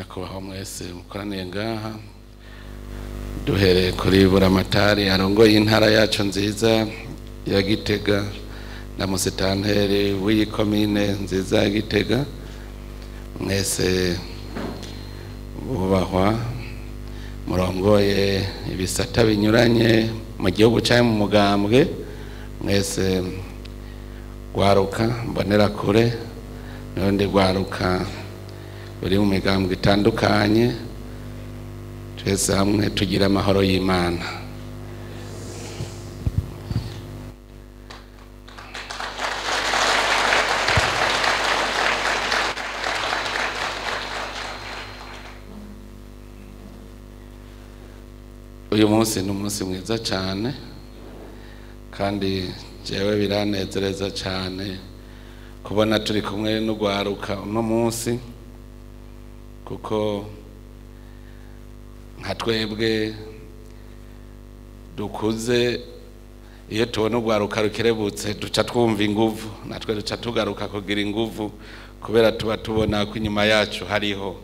Banyakubahwa mwese mukoraniye ngaha, duhereye kuri Buramatari arongoye intara yacu nziza ya Gitega na musitanteri w'iyi komine nziza ya Gitega, mwese bubahwa murongoye ibisata binyuranye mu gihugu cyangwa mu mugambwe, mwese gwaruka mbonera kure n'urundi gwaruka ruri mu migambwe itandukanye, twese hamwe tugira amahoro y'Imana. Uyu munsi ni umunsi mwiza cyane, kandi jewe biranezereza cyane kubona turi kumwe n'ugwaruka uno munsi, kuko nka twebwe dukuze iyo tubona ugwaruka rukerebutse duca twumva inguvu, natwe duca tugaruka kugira inguvu, kubera tuba tubona ko inyuma yacu hariho.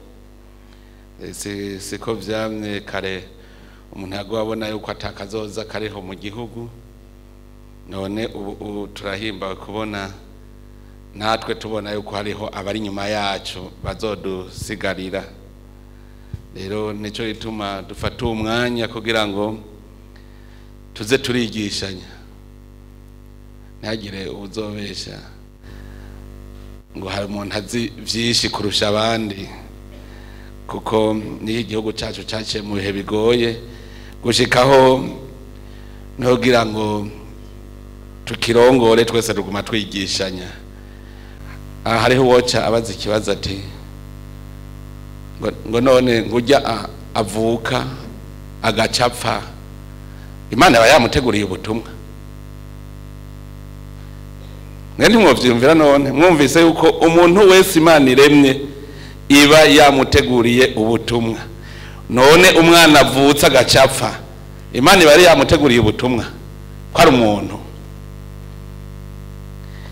Siko vyamye kare umuntu yaguye abona yuko atakazoza kariho mu gihugu, none ubu turahimbawe kubona natwe tubona yuko hariho abari inyuma yacu bazodusigarira. Rero nico gituma dufata umwanya kugira ngo tuze turigishanya, ntihagire uzobesha ngo hari umuntu azi vyinshi kurusha abandi, kuko niyo igihugu cacu caciye mu bihe bigoye gushikaho ntugira ngo tukirongore twese tuguma twigishanya. Hariho uwoca abaza ikibazo ati ngo none ngujya avuka agacapfa, Imana aba yamuteguriye ubutumwa? Mwe ntimwovyumvira none mwumvise yuko umuntu wese Imana iremye iba yamuteguriye ubutumwa. None umwana avutse agacapfa, Imana iba yamuteguriye ubutumwa ko ari umuntu?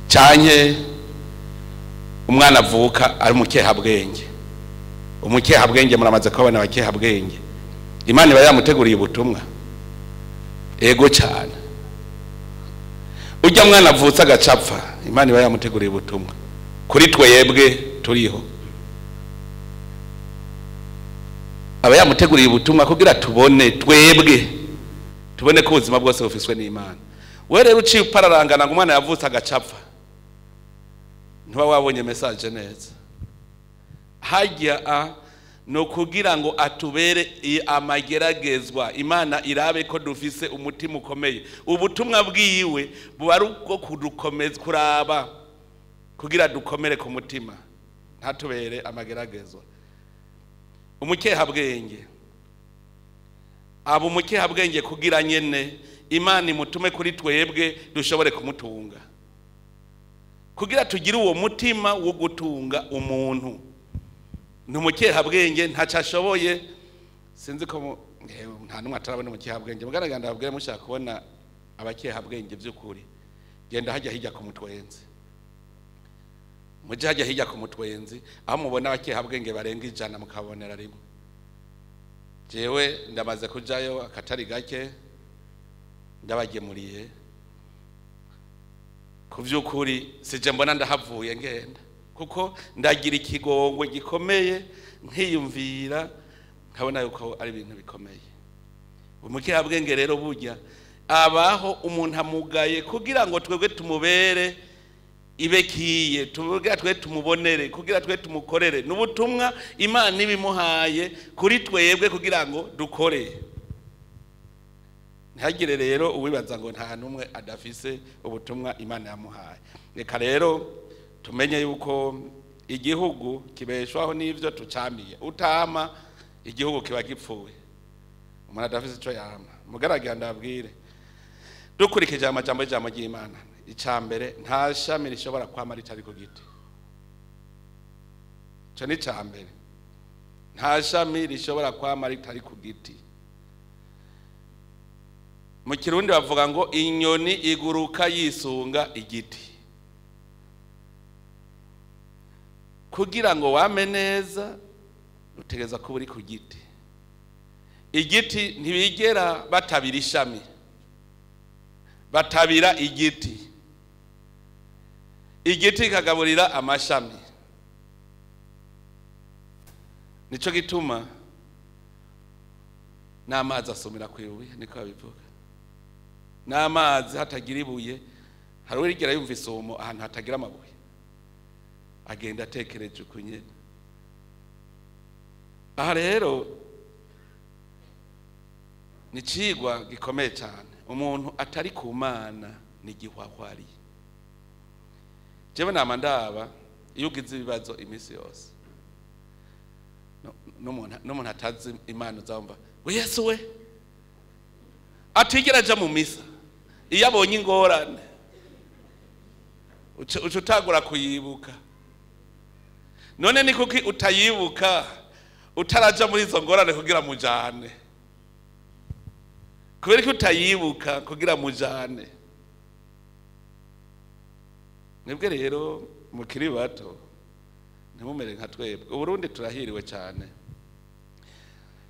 Canke umwana avuka ari umukehabwenge, umukehabwenge muramaze kubona abakehabwenge, Imana iba yamuteguriye ubutumwa? Ego cyane. Ujya mwana avutse agacapfa, Imana iba yamuteguriye ubutumwa kuri twebwe turiho, aba yamuteguriye ubutumwa kugira tubone twebwe, tubone ko ubuzima bwose bufiswe n'Imana. We rero uciye upararangana ngo umwana yavutse agacapfa, ntuba wabonye message neza. Hajya no kugira ngo atubere amageragezwa, Imana irabe ko dufise umutima ukomeye. Ubutumwa bwiwe buba ari ubwo kudukomeza, kuraba kugira dukomere ku mutima, ntatubere amageragezwa. Umukehabwenge aba umukehabwenge kugira nyene Imana imutume kuri twebwe dushobore kumutunga, kugira tugire uwo mutima wo gutunga umuntu. Ni umukehabwenge ntaco ashoboye, sinzi ko nta numwe atarabona umukehabwenge. Mugaragara ndababwire, mushaka kubona abakehabwenge by'ukuri, genda hajya hirya ku mutwenzi, muje hajya hirya ku mutwenzi aho mubona abakehabwenge barenga 100 mukabonera rimwe. Jewe ndamaze kujayo akatari gake, ndabagemuriye ku by'ukuri, sije mbona ndahavuye ngenda, kuko ndagira ikigongwe gikomeye, nkiyumvira nkabona yuko ari ibintu bikomeye. Umukehabwenge rero burya abaho umuntu amugaye kugira ngo twebwe tumubere ibekiye, tuvuga twe tumubonere, kugira twe tumukorere n'ubutumwa Imana ibimuhaye kuri twebwe kugira ngo dukore. Ntihagire rero uwibaza ngo nta numwe adafise ubutumwa Imana yamuhaye. Reka rero tumenye yuko igihugu kibeshwaho n'ivyo tucamiye. Utama igihugu kiba gipfuye, umuntu adafise ico yama. Mugaragira ndabwire, dukurikije amajambo y'ijambo ry'Imana, icambere nta shami rishobora kwama ritari ku giti. Ico ni icambere, nta shami rishobora kwama ritari ku giti. Mu Kirundi bavuga ngo inyoni iguruka yisunga igiti. Kugira ngo wame neza Utegereza kuba uri ku giti. Igiti ntibigera batabira ishami, batabira igiti. Igiti kikagaburira amashami. Nico gituma n'amazi asomera ku ibuye, niko babivuga. N'amazi hatagira ibuye, hari uwigera yumva isumo ahantu hatagira amabuye, agenda atekereje uko nyene. Aha rero ni icigwa gikomeye cyane. Umuntu atari ku Mana ni igihwahwari. Jewe nama ndaba iyo ugize ibibazo iminsi yose, n'umuntu atazi Imana uzumva we Yesu we atigera aja mu misa, iyo abonye ingorane uca utagura kuyibuka. None ni kuki utayibuka utaraja muri izo ngorane kugira mujane? Kubera ko utayibuka kugira mujane. Nibwo rero mukiri bato ntimumere nka twebwe. Uburundi turahiriwe cyane,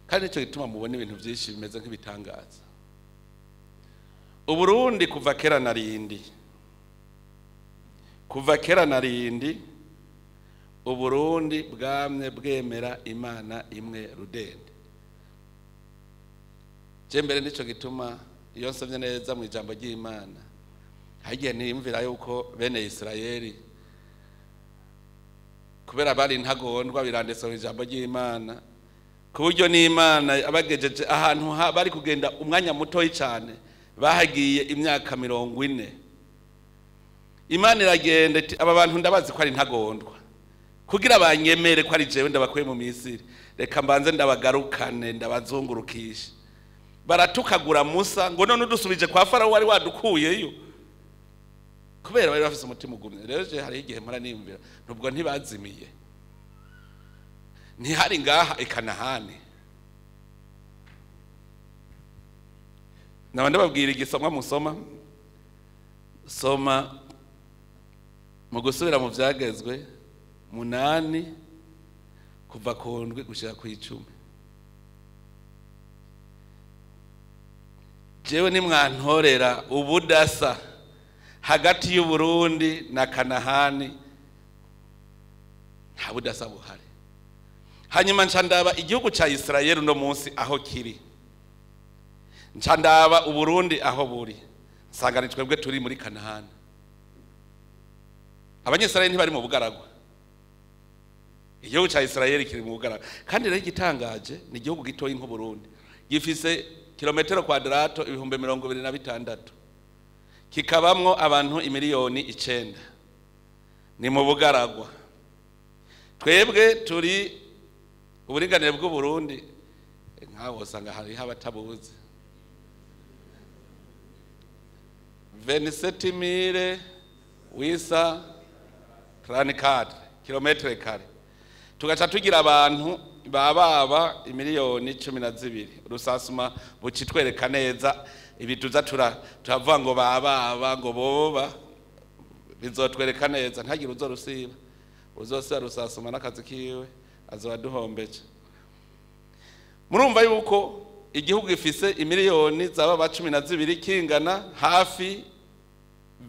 kandi nicyo gituma mubona ibintu byinshi bimeze nk'ibitangaza. Uburundi kuva kera na rindi, kuva kera na rindi, Uburundi bwamye bwemera Imana imwe rudende. Je mbere nico gituma iyo nsomye neza mu ijambo ry'Imana, hagiye niyumvira yuko bene Isirayeli kubera bari ntagondwa, biranditse mu ijambo ry'Imana, ku buryo n'Imana abagejeje ahantu bari kugenda umwanya mutoyi cyane, bahagiye imyaka 40. Imana iragenda iti aba bantu ndabazi ko ari ntagondwa, kugira banyemere ko ari jewe ndabakuye mu Misiri, reka mbanze ndabagarukane ndabazungurukishe. Baratukagura Musa ngo none udusubije kwa Farawo wari wadukuyeyo, kubera bari bafise umutima ugumye. Rero je hari igihe mpora niyumvira nubwo ntibazimiye, ntihari ngaha ikanahani. Naba ndababwira igisomwa musoma, soma mu gusubira mu vyagezwe 8 kuva ku 7 gushika ku 10. Jewe nimwantorera ubudasa hagati y'Uburundi na Kanahani, nta budasa buhari. Hanyuma nca ndaba igihugu ca Isirayeli uno munsi aho kiri, nca ndaba Uburundi aho buri, nsanga ni twebwe turi muri Kanahani. Abanyisirayeli ntibari mu bugaragwa, igihugu ca Isirayeli kiri mu bugaragwa. Kandi rero igitangaje ni igihugu gitoyi nk'Uburundi, gifise kilometero kwadrato 26,000, kikabamwo abantu 9,000,000. Ni mu bugaragwa. Twebwe turi uburinganire bw'Uburundi, nkaho usanga hariho abatabuzi 27,000 wisa 34 kilometre kare, tugaca tugira abantu bababa 12,000,000. Rusasuma bucitwereka neza ibituza turavuga ngo bababa ngo boba, bizotwereka neza, ntagire uzorusiba. Uzosiba rusasuma n'akazi kiwe azoba duhombeje. Murumva yuko igihugu gifise imiliyoni zaba 12 kingana hafi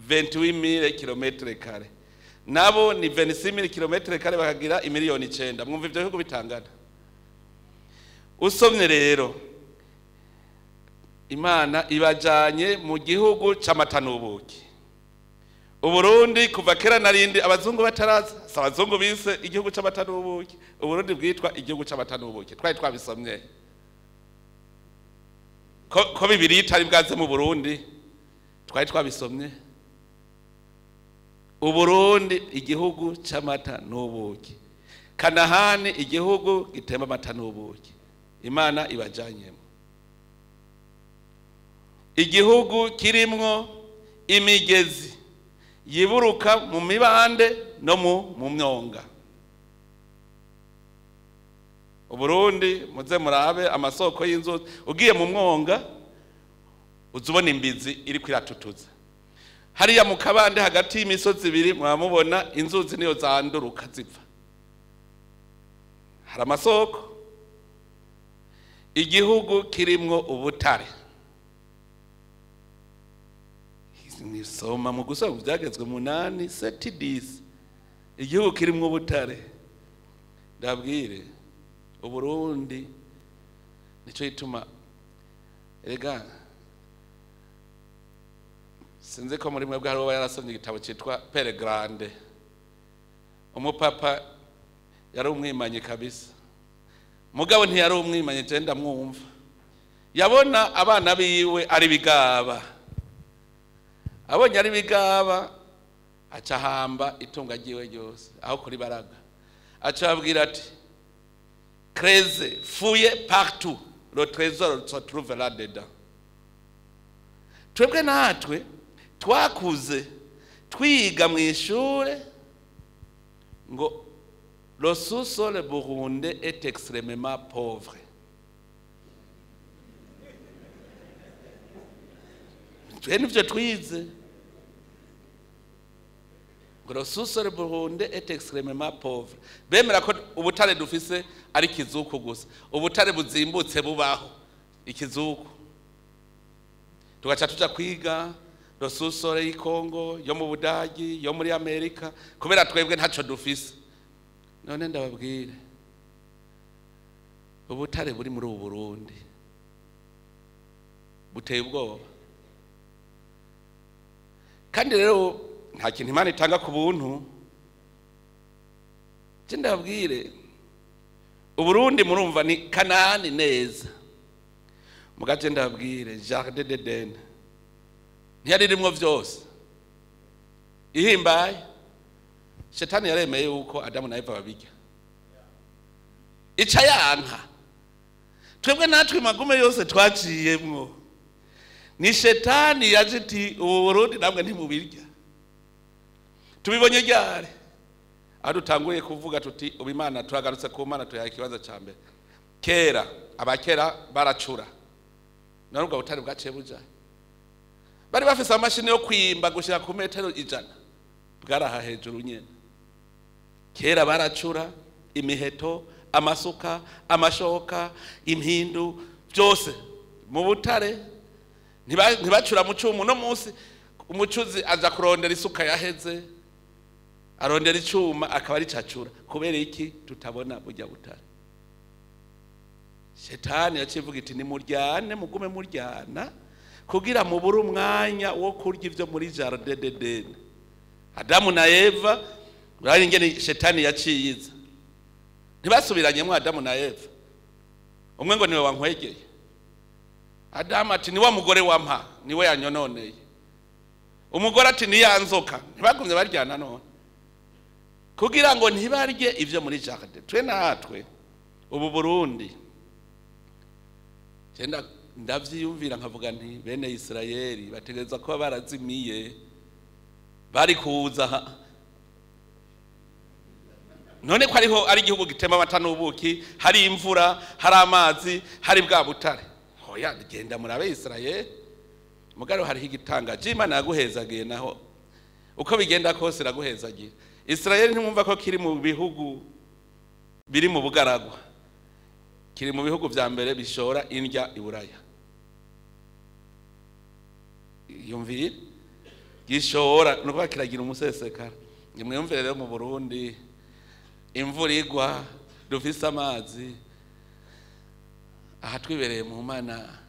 28,000 kilometre kare, nabo ni 26,000 kilometre kare, bakagira 9,000,000. Mwumva ivyo bihugu bitangana. Usomye rero Imana ibajanye mu gihugu c'amata n'ubuki. Uburundi kuva kera narindi abazungu bataraza, si abazungu bise igihugu c'amata n'ubuki, Uburundi bwitwa igihugu c'amata n'ubuki. Twari twabisomye ko Bibiliya itari bwaze mu Burundi, twari twabisomye. Uburundi igihugu c'amata n'ubuki, Kanahani igihugu gitemba amata n'ubuki. Imana ibajanyemo igihugu kirimwo imigezi yiburuka mu mibande no mu myonga. Uburundi muze murabe amasoko y'inzuzi, ugiye mu mwonga uzubona imbizi iri kwiratutuza. Hariya mu kabande hagati y'imisozi ibiri mwamubona inzuzi niyo zanduruka zipfa. Hari amasoko. Igihugu kirimwo ubutare. Nisoma mu gusoma byagezwe 8 7 10. Igihugu kirimwo ubutare. Ndabwire Uburundi nico ituma erega sinzi ko muri mwebwe hariho yarasomye igitabo cyitwa Pere Grande. Umupapa yari umwimanyi kabisa, mugabo ntiyari umwimanyi, je ndamwumva. Yabona abana biwe ari bigaba, abonye ari bigaba aca hamba itunga ryiwe ryose aho kuri baraga, aca abwira ati creusez, fouillez partout, le trésor se trouve là dedans. Twebwe natwe twakuze twiga mu ishure ngo le sous-sol burundais est extrêmement pauvre. Twe nivyo twize ngo le sous-sol burundais est extrêmement pauvre. Bemera ko ubutare dufise ari kizuku gusa, ubutare buzimbutse bubaho ikizuku. Tugaca tuja kwiga le sous-sol y'Kongo, yo mu Budagi, yo muri Amerika, kubera twebwe ntaco dufise. None ndababwire ubutare buri muri ubu Burundi buteye ubwoba. Kandi rero nta kintu Imana itanga ku buntu. Je ndababwire Uburundi murumva ni Kanani neza. Mugaje ndababwire Jardin d'Eden ntiyari rimwo vyose ihimbaye. Shetani yaremeye yuko Adamu na Eva babirya, ica yanka. Twebwe natwe magume yose twaciyemwo ni shetani yaje ati ubu Burundi namwe ntimubirya. Tubibonye ryari? Aho dutanguye kuvuga tuti ubu Imana turagarutse ku Mana, tuyaha ikibazo ca mbere. Kera abakera baracura, none ubwo butare bwaciye buja. Bari bafise amashini yo kwimba gushira ku metero 100, bwaraha hejuru nyene. Kera baracura imiheto, amasuka, amashoka, impindu, byose mu butare. Ntibacura mu cyuma. No munsi umucuzi aza kurondera isuka yaheze, arondera icyuma akaba ari cacura. Kubera iki tutabona burya butare? Shetani yacivuga iti nimuryane, mugume muryana kugira mubure umwanya wo kurya ivyo muri Jardin d'Eden. Adamu na Eva urari ingene shetani yaciyiza, ntibasubiranyemo Adamu na Eva. Umwe ngo niwe wankwegeye, Adamu ati ni wa mugore wampa niwe yanyononeye, umugore ati ni yanzoka. Ntibagumye baryana none kugira ngo ntibarye ivyo muri jardin. Twe natwe ubu Burundi genda ndavyiyumvira nkavuga nti bene Isirayeli bategereza kuba barazimiye, bari kuza none ko ariho ari igihugu gitema amata n'ubuki, hari imvura, hari amazi, hari bwa butare. Hoya genda murabe Isirayeli. Mugaro hariho igitangaje Imana yaguhezagiye, naho uko bigenda kose iraguhezagira. Isirayeli ntimwumva ko kiri mu bihugu biri mu bugaragwa, kiri mu bihugu vya mbere bishora indya iburaya. Yumvire gishora nuko kiragira umusesekara. Nimwumvire rero mu Burundi imvura igwa, dufise amazi, aha twibereye mu Mana.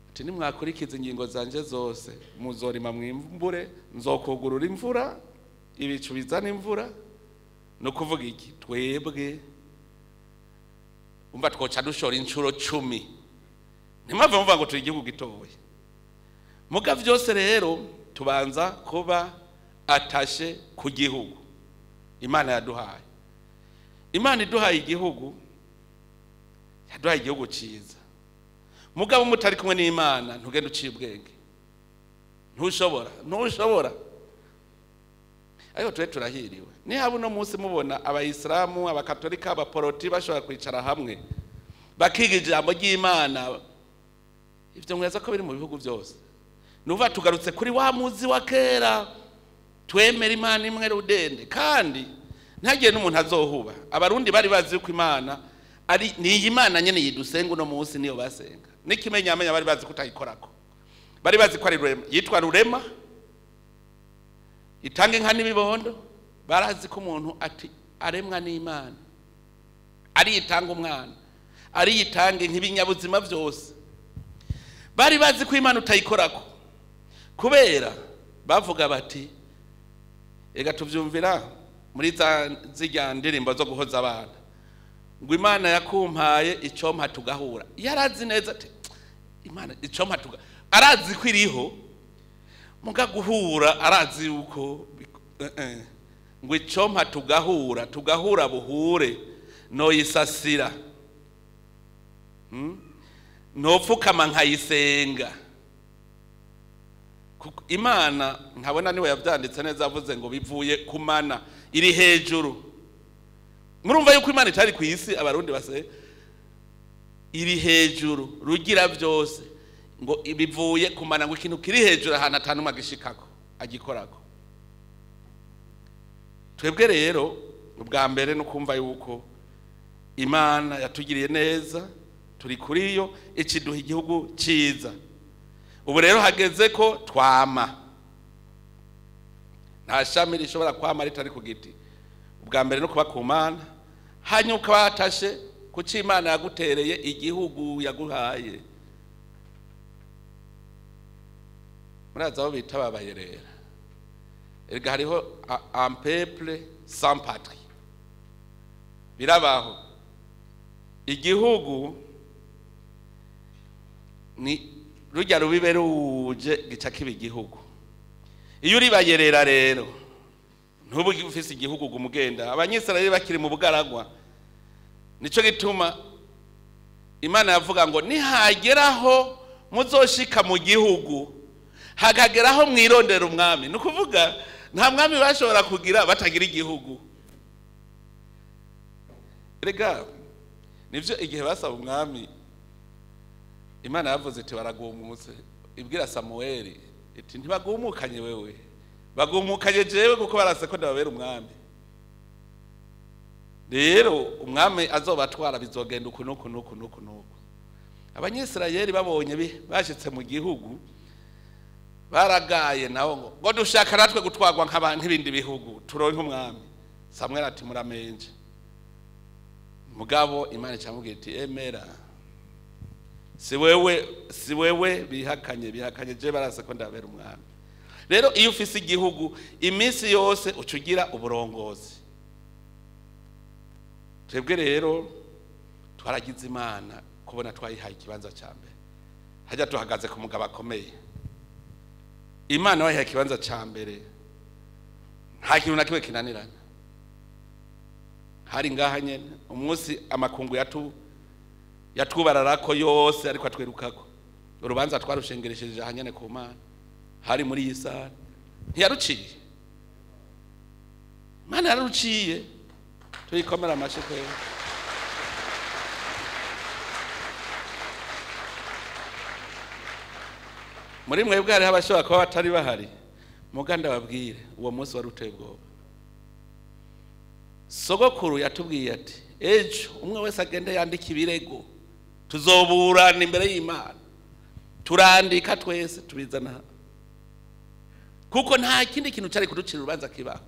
Ati nimwakurikiza ingingo zanje zose muzorima mwimbure, nzokugurura imvura, ibicu bizana imvura. No kuvuga iki twebwe umva twoca dushora incuro 10. Ntimwave mvuga ngo turi igihugu gitoye. Muga vyose rero tubanza kuba atashe ku gihugu Imana yaduhaye. Imana iduhaye igihugu, yaduhaye igihugu ciza. Mugabo mutari kumwe n'Imana ntugende uciye ubwenge, ntushobora, ntushobora. Ariko twe turahiriwe. Ni haba uno munsi mubona abayisilamu, abakatolika, abaporoti bashobora kwicara hamwe bakiga ijambo ry'Imana, ivyo mweza ko biri mu bihugu byose. Nuva tugarutse kuri wa muzi wa kera, twemera Imana imwe rudende. Kandi Ntagiye n'umuntu azohuba. Abarundi bari bazi yuko Imana ari ni Imana nyene yidusenga uno munsi niyo basenga. N'ikimenyamenya bari bazi kutayikorako. Bari bazi ko ari Rurema, yitwa Rurema. Itanga inka n'ibibondo, barazi ko umuntu ati aremwa n'Imana. Ari itanga umwana, ari itanga nk'ibinyabuzima byose. Bari bazi ko Imana utayikorako. Kubera bavuga bati ega tuvyumvira muri za zijya ndirimbo zo guhoza abana ngo Imana yakumpaye icompa tugahura. Yarazi neza ati Imana icompa tuga, arazi ko iriho muga guhura, arazi uko ngo icompa tugahura, tugahura buhure no yisasira nopfukama nkayisenga. Imana nkabona niwe yavyanditse neza avuze ngo bivuye kumana iri hejuru. Murumva yuko Imana itari ku isi abarundi base iri hejuru rugira byose ngo bivuye kumana, ngo ikintu kiri hejuru ahantu atanuma gishikako agikorako. Twebwe rero ubwa mbere no kumva yuko Imana yatugiriye neza, turi kuri yo ikiduha igihugu ciza. Ubu rero hageze ko twama. Nta shami rishobora kwama ritari ku giti. Ubwa mbere no kuba ku Mana, hanyuma ukabatashe kuki Imana yagutereye igihugu yaguhaye. Muraza aho bita babayerera. Erega hariho un peuple sans patrie. Birabaho. Igihugu ni rujya rubibe ruje gica kiba igihugu. Iyo uri bayerera rero ntubu ufise igihugu gumugenda. Abanyisirayeli bakiri mu bugaragwa, nico gituma Imana yavuga ngo nihageraho muzoshika mu gihugu hakageraho mwirondera umwami. Nukuvuga nta mwami bashobora kugira batagira igihugu. Rega nivyo igihe basaba umwami Imana yavuze iti baragumutse, ibwira Samueli iti ntibagumukanye wewe, bagumukanye jewe kuko barase ko ndababera umwami. Rero umwami azobatwara bizogenda uku nuku nuku nuku nuku. Abanyisirayeli babonye bashitse mu gihugu baragaye nabo ngo dushaka natwe gutwagwa nk'ibindi bihugu turonke umwami. Samuel ati muramenje. Mugabo Imana icamubwira iti emera, si wewe bihakanye je barase ko ndabera umwami. Rero iyo ufise igihugu iminsi yose ucugira uburongozi. Twebwe rero twaragize Imana kubona twayihaye ikibanza ca mbere. Hajya tuhagaze ku mugabo akomeye. Imana wayihaye ikibanza ca mbere, nta kintu na kimwe kinanirana. Hari ngaha nyene umunsi amakungu yatubararako yose ariko atwerukako. Urubanza twarushengeresheje ahanyene ku Mana. Hari muri iyi sare ntiyaruciye. Imana yararuciye. Tuyikomera amashyi kwera. Muri mwebwe hariho abashobora kuba batari bahari. Muga ndababwire uwo munsi wari uteye ubwoba. Sogokuru yatubwiye ati ejo umwe wese agende yandika ibirego, tuzoburana imbere y'Imana. Turandika twese tubizana, kuko nta kindi kintu cyari kuducira urubanza kibaho.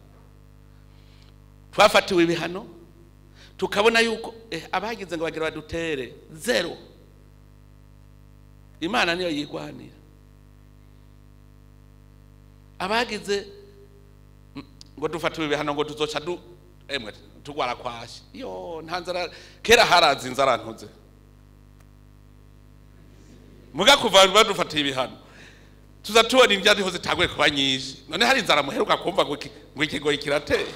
Twafatiwe ibihano tukabona yuko abagize ngo bagira badutere zero. Imana niyo yigwanira. Abagize ngo dufatiwe ibihano ngo tuzoca du emwe tugwara kwashi. Yo nta nzara kera harazi inzara ntuze. Muga kuva badufatiye ibihano tuza tubona indya niho zitagwe kuba nyinshi. None hari inzara muheruka kumva ngo ikigoyi kirateye.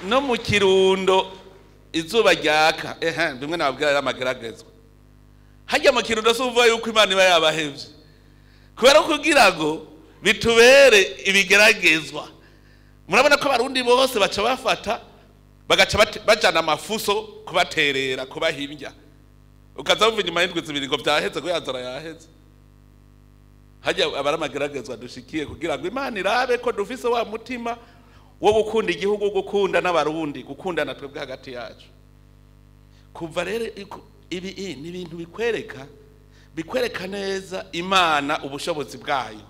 No mu Kirundo izuba ryaka, bimwe nababwira ari amageragezwa. Hajya mu Kirundo si uvuga yuko Imana iba yabahevye, kubera kugira ngo bitubere ibigeragezwa. Murabona ko abarundi bose baca bafata bagaca bajana amafuso kubaterera kubahimbya. Ukaza wumva inyuma y'indwi zibiri ngo byaheze, ngo yazara yaheze. Hajya abaramageragezwa dushikiye kugira ngo Imana irabe ko dufise wa mutima wo gukunda igihugu, gukunda n'abarundi, gukundana twebwe hagati yacu. Kuva rero ibi ni ibintu bikwereka neza Imana ubushobozi bwayo,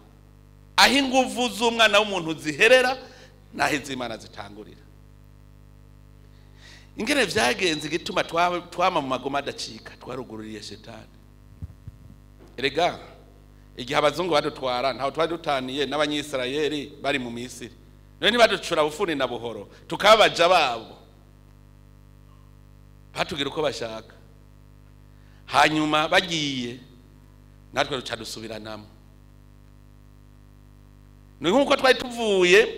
aho inguvu z'umwana w'umuntu ziherera naho iz'Imana zitangurira. Ingene vyagenze igituma twama mu magoma adacika, twarugururiye shetani. Erega igihe abazungu badutwara ntaho twari dutaniye n'abanyisirayeli bari mu Misiri. None ntibaducura bufuni na buhoro tukabaja babo, batugira uko bashaka. Hanyuma bagiye natwe duca dusubiranamo. Ni nkuko twari tuvuye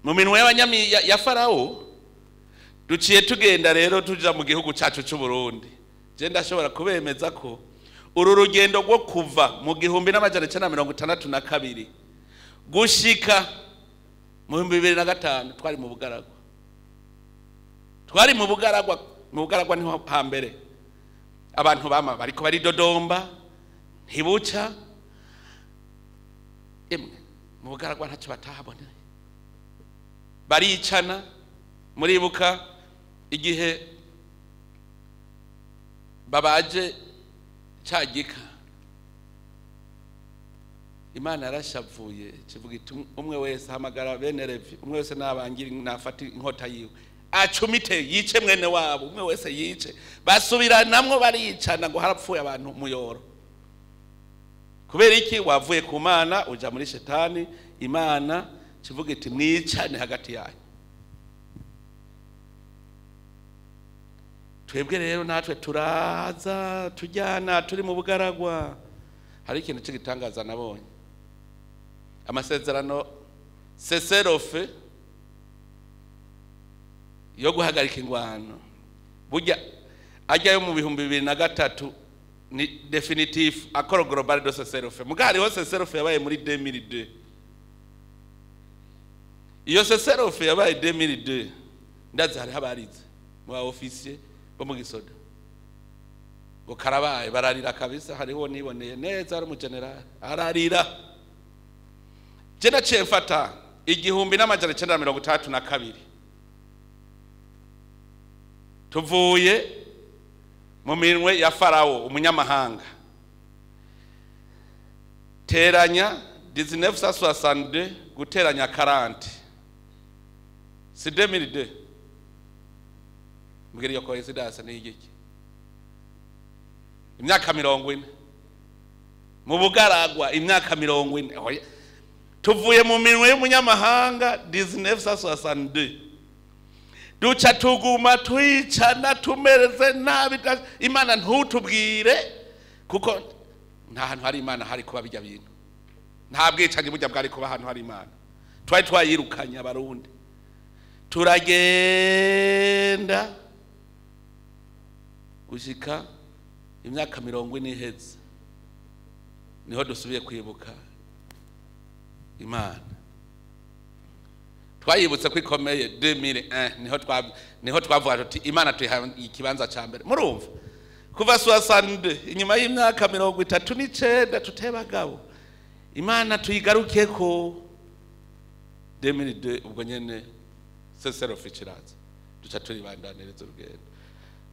mu minwe y'abanyami ya Farao, duciye tugenda rero tuja mu gihugu cacu c'u Burundi. Je ndashobora kubemeza ko uru rugendo rwo kuva mu 1962 gushika mu 2005 twari mu bugaragwa. Twari mu bugaragwa, mu bugaragwa niho hambere abantu bama bariko baridodomba ntibuca. Emwe mu bugaragwa ntacyo batahabona, baricana. Muribuka igihe babaje cagika, Imana yarashavuye kivuga iti umwe wese hamagara bene Levi, umwe wese nabangira nafata inkota yiwe acumite yice mwene wabo, umwe wese yice. Basubiranamwo baricana ngo harapfuye abantu muyoro. Kubera iki? Wavuye ku Mana uja muri shetani. Imana kivuga iti mwicane hagati yanyu. Twebwe rero natwe turaza tujyana turi mu bugaragwa. Hari ikintu cy'igitangaza nabonye, amasezerano seserofe yo guhagarika ingwano burya ajyayo mu 2003 ni definitif accord global de cessez-le-feu. Muga hariho cessez-le-feu yabaye muri 2002. Iyo cessez-le-feu yabaye 2002, ndazi hariho abarize mu ba officier bo mu gisoda ngo karabaye bararira kabisa. Hariho niboneye neza ari mu general ararira. Je naciye mfata 1962 tuvuye mu minwe ya Farao umunyamahanga, teranya 1962 guteranya 40 si 2002. Mbwira iyo coincidence ni igiki? Imyaka 40 mu bugaragwa, imyaka 40 tuvuye mu minwe y'umunyamahanga 1962, duca tuguma twicana tumereze nabi. Imana ntutubwire, kuko nta hantu hari Imana hari kuba bijya bintu, nta bwicanyi burya bwari kuba ahantu hari Imana. Twari twayirukanye abarundi, turagenda gushika imyaka 40 iheze niho dusubiye kwibuka Imana. Twayibutse ko ikomeye 2001, niho twavuga tuti Imana tuyiha ikibanza ca mbere. Murumva kuva 62 inyuma y'imyaka 39 tutebagabo Imana tuyigarukeko 2002. Ubwo nyene cessez-le-feu kiraza duca turibandaniriza urugendo.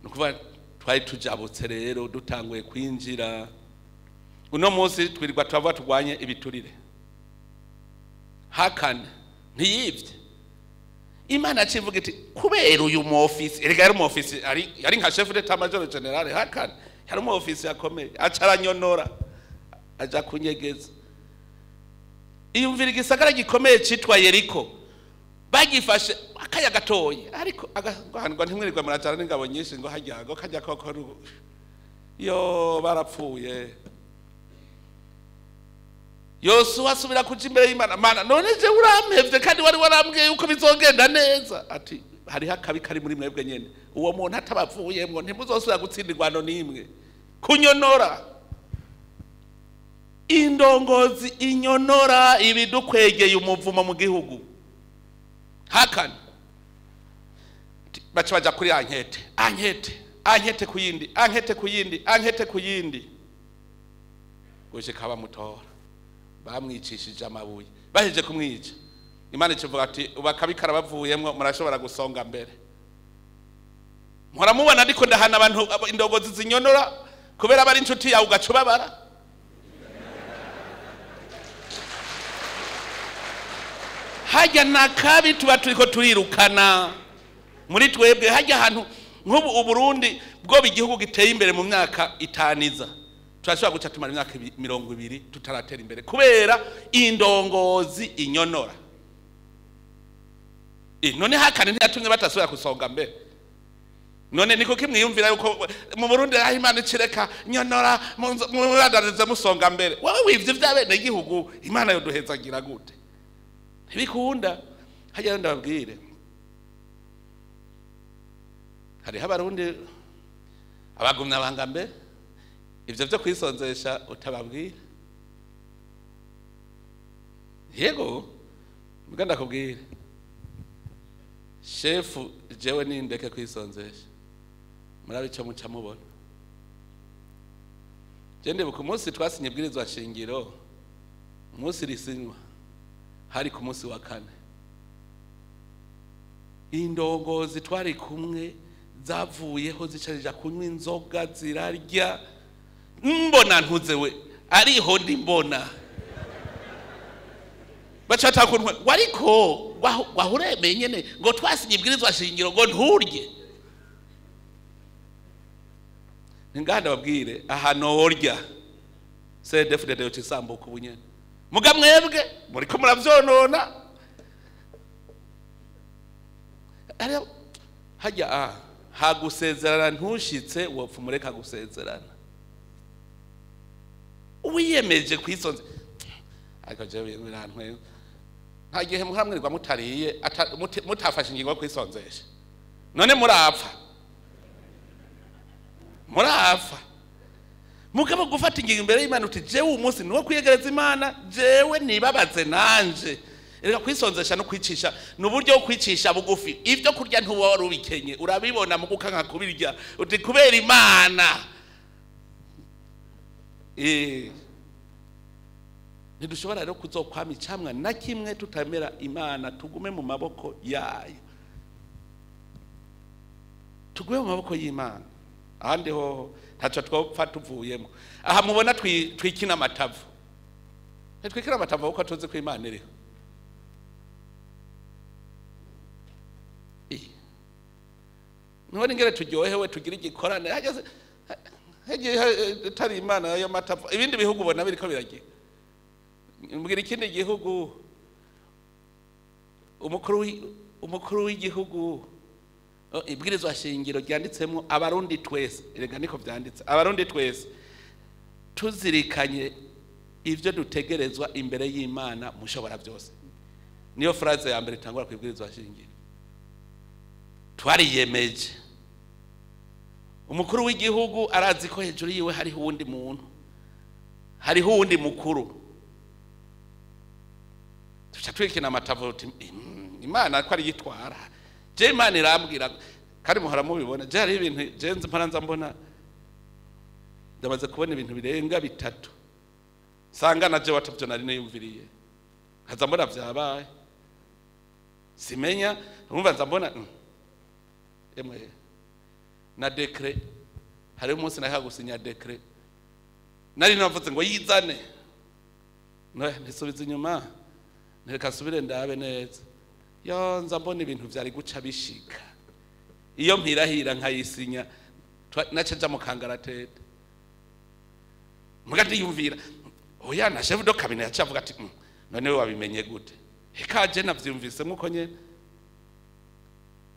Nukuvuga twari tujabutse rero dutanguye kwinjira. Uno munsi twirirwa turavuga turwanye ibiturire, hakane ntiyivye. Imana civuga iti kubera uyu mu office, erega yari mu office, ari nka chef d'état major general, hakane yari mu office yakomeye, acaranyonora aja kunyegeza. Iyumvira igisagara gikomeye citwa Yeriko bagifashe akaya gatoye, ariko ngo ntimwirirwa murajana n'ingabo nyinshi ngo hajya ngo kajya koko yo barapfuye. Yosuwa asubira kuja imbere y'Imana, Mana none je urampevye kandi wari warambwiye yuko bizogenda neza. Ati hariho akabi kari muri mwebwe nyene, uwo muntu atabavuyemwo ntimuzosubira gutsinda ingwano n'imwe. Kunyonora indongozi inyonora ibidukwegeye umuvumo mu gihugu. Hakana baca baja kuri ankete, ankete, ankete kuyindi, ankete kuyindi, ankete kuyindi, gushika bamutora. Bamwicishije amabuye, baheje kumwica Imana ikivuga ati ubakabikara bavuyemwo murashobora gusonga mbere. Muramubona ariko ndahana abantu indogozi zinyonora kubera bari inshuti yawe ugacubabara. Hajya nakabi tuba turiko turirukana muri twebwe. Hajya ahantu nk'ubu Uburundi bwo igihugu giteye imbere mu myaka itaniza, turashobora guca tumara imyaka 20 tutaratera imbere kubera indongozi inyonora. None hakane ntiyatumye batasubira kusonga mbere. None niko kimwiyumvira yuko mu Burundi aho Imana icireka nyonora muradarize musonga mbere. Wowe wivye vy'abene igihugu Imana yoduhezagira gute? Ntibikunda. Hajya ndababwire, hariho Abarundi abagumya banga mbere ivyo vyo kwisonzesha utababwira. Yego mbwa ndakubwire, shefu jewe nindeke kwisonzesha murabe ico muca mubona. Je ndibuka umunsi twasinye ibwirizwa shingiro, umunsi risinywa hari ku munsi wa 4, indongozi twari kumwe zavuyeho zicarija kunywa inzoga zirarya. Mbona ntuze we ariho ndi mbona bacata kuntwe wariko wahuremeye nyene ngo twasinye ibwirizwa shingiro ngo nturye. Nganda babwire aha norya CDFDD yo cisambuka ubunyene muga mwebwe muriko muravyonona. Hajya hagusezerana ntushitse wopfa mureka gusezerana. Uwiyemeje kwisonze ariko jewe birantwe nta gihe muhamwirirwa mutariye mutafashe ingingo yo kwisonzesha. None murapfa, murapfa. Mugabo gufata ingingo imbere y'Imana uti jewe umunsi niwo kwiyegereza Imana, jewe nibabaze nanje. Reka kwisonzesha no kwicisha ni uburyo bwo kwicisha bugufi. Ivyo kurya ntuba wari ubikenye urabibona mu gukanka kubirya uti kubera Imana. Ntidushobora rero kuzokwama icamwa na kimwe tutamera Imana. Tugume mu maboko yayo, tugume mu maboko y'Imana. Ahandi ho ntaco twopfa tuvuyemo. Aha mubona twikina amatavu, ntitwikina amatavu kuko tuzi ko Imana iriho. None ngere turyohewe tugira igikorane hageze tari Imana yo matavu. Ibindi bihugu ubona biriko biragira. Mbwira ikindi gihugu umukuru w'igihugu ibwirizwa shingiro ryanditsemo Abarundi twese, erega niko vyanditse, Abarundi twese tuzirikanye ivyo dutegerezwa imbere y'Imana mushobora byose. Niyo phrase ya mbere itangura kwibwirizwa shingiro. Twariyemeje. Umukuru w'igihugu arazi ko hejuru yiwe hariho uwundi muntu, hariho uwundi mukuru. Tuca twikina amatavu uti Imana ko ari yitwara. Je Imana irambwira kandi muhora mubibona. Je hari ibintu je nzi mparanza mbona, ndamaze kubona ibintu birenga 3 sanga na je watavyo nari niyumviriye, nkaza mbona vyabaye simenya. Urumva nza mbona emwe na decret. Hari umunsi naha gusinya decret, nari navuze ngo yizane, ntisubize inyuma, ntereka subire ndabe neza. Yo nza mbona ibintu vyari guca bishika iyo mpirahira nkayisinya naca nja mu kangaratete. Muga ndiyumvira oya na chef de cabinet yaca avuga ati none we wabimenye gute? Ekaje navyumvise nkuko nyene.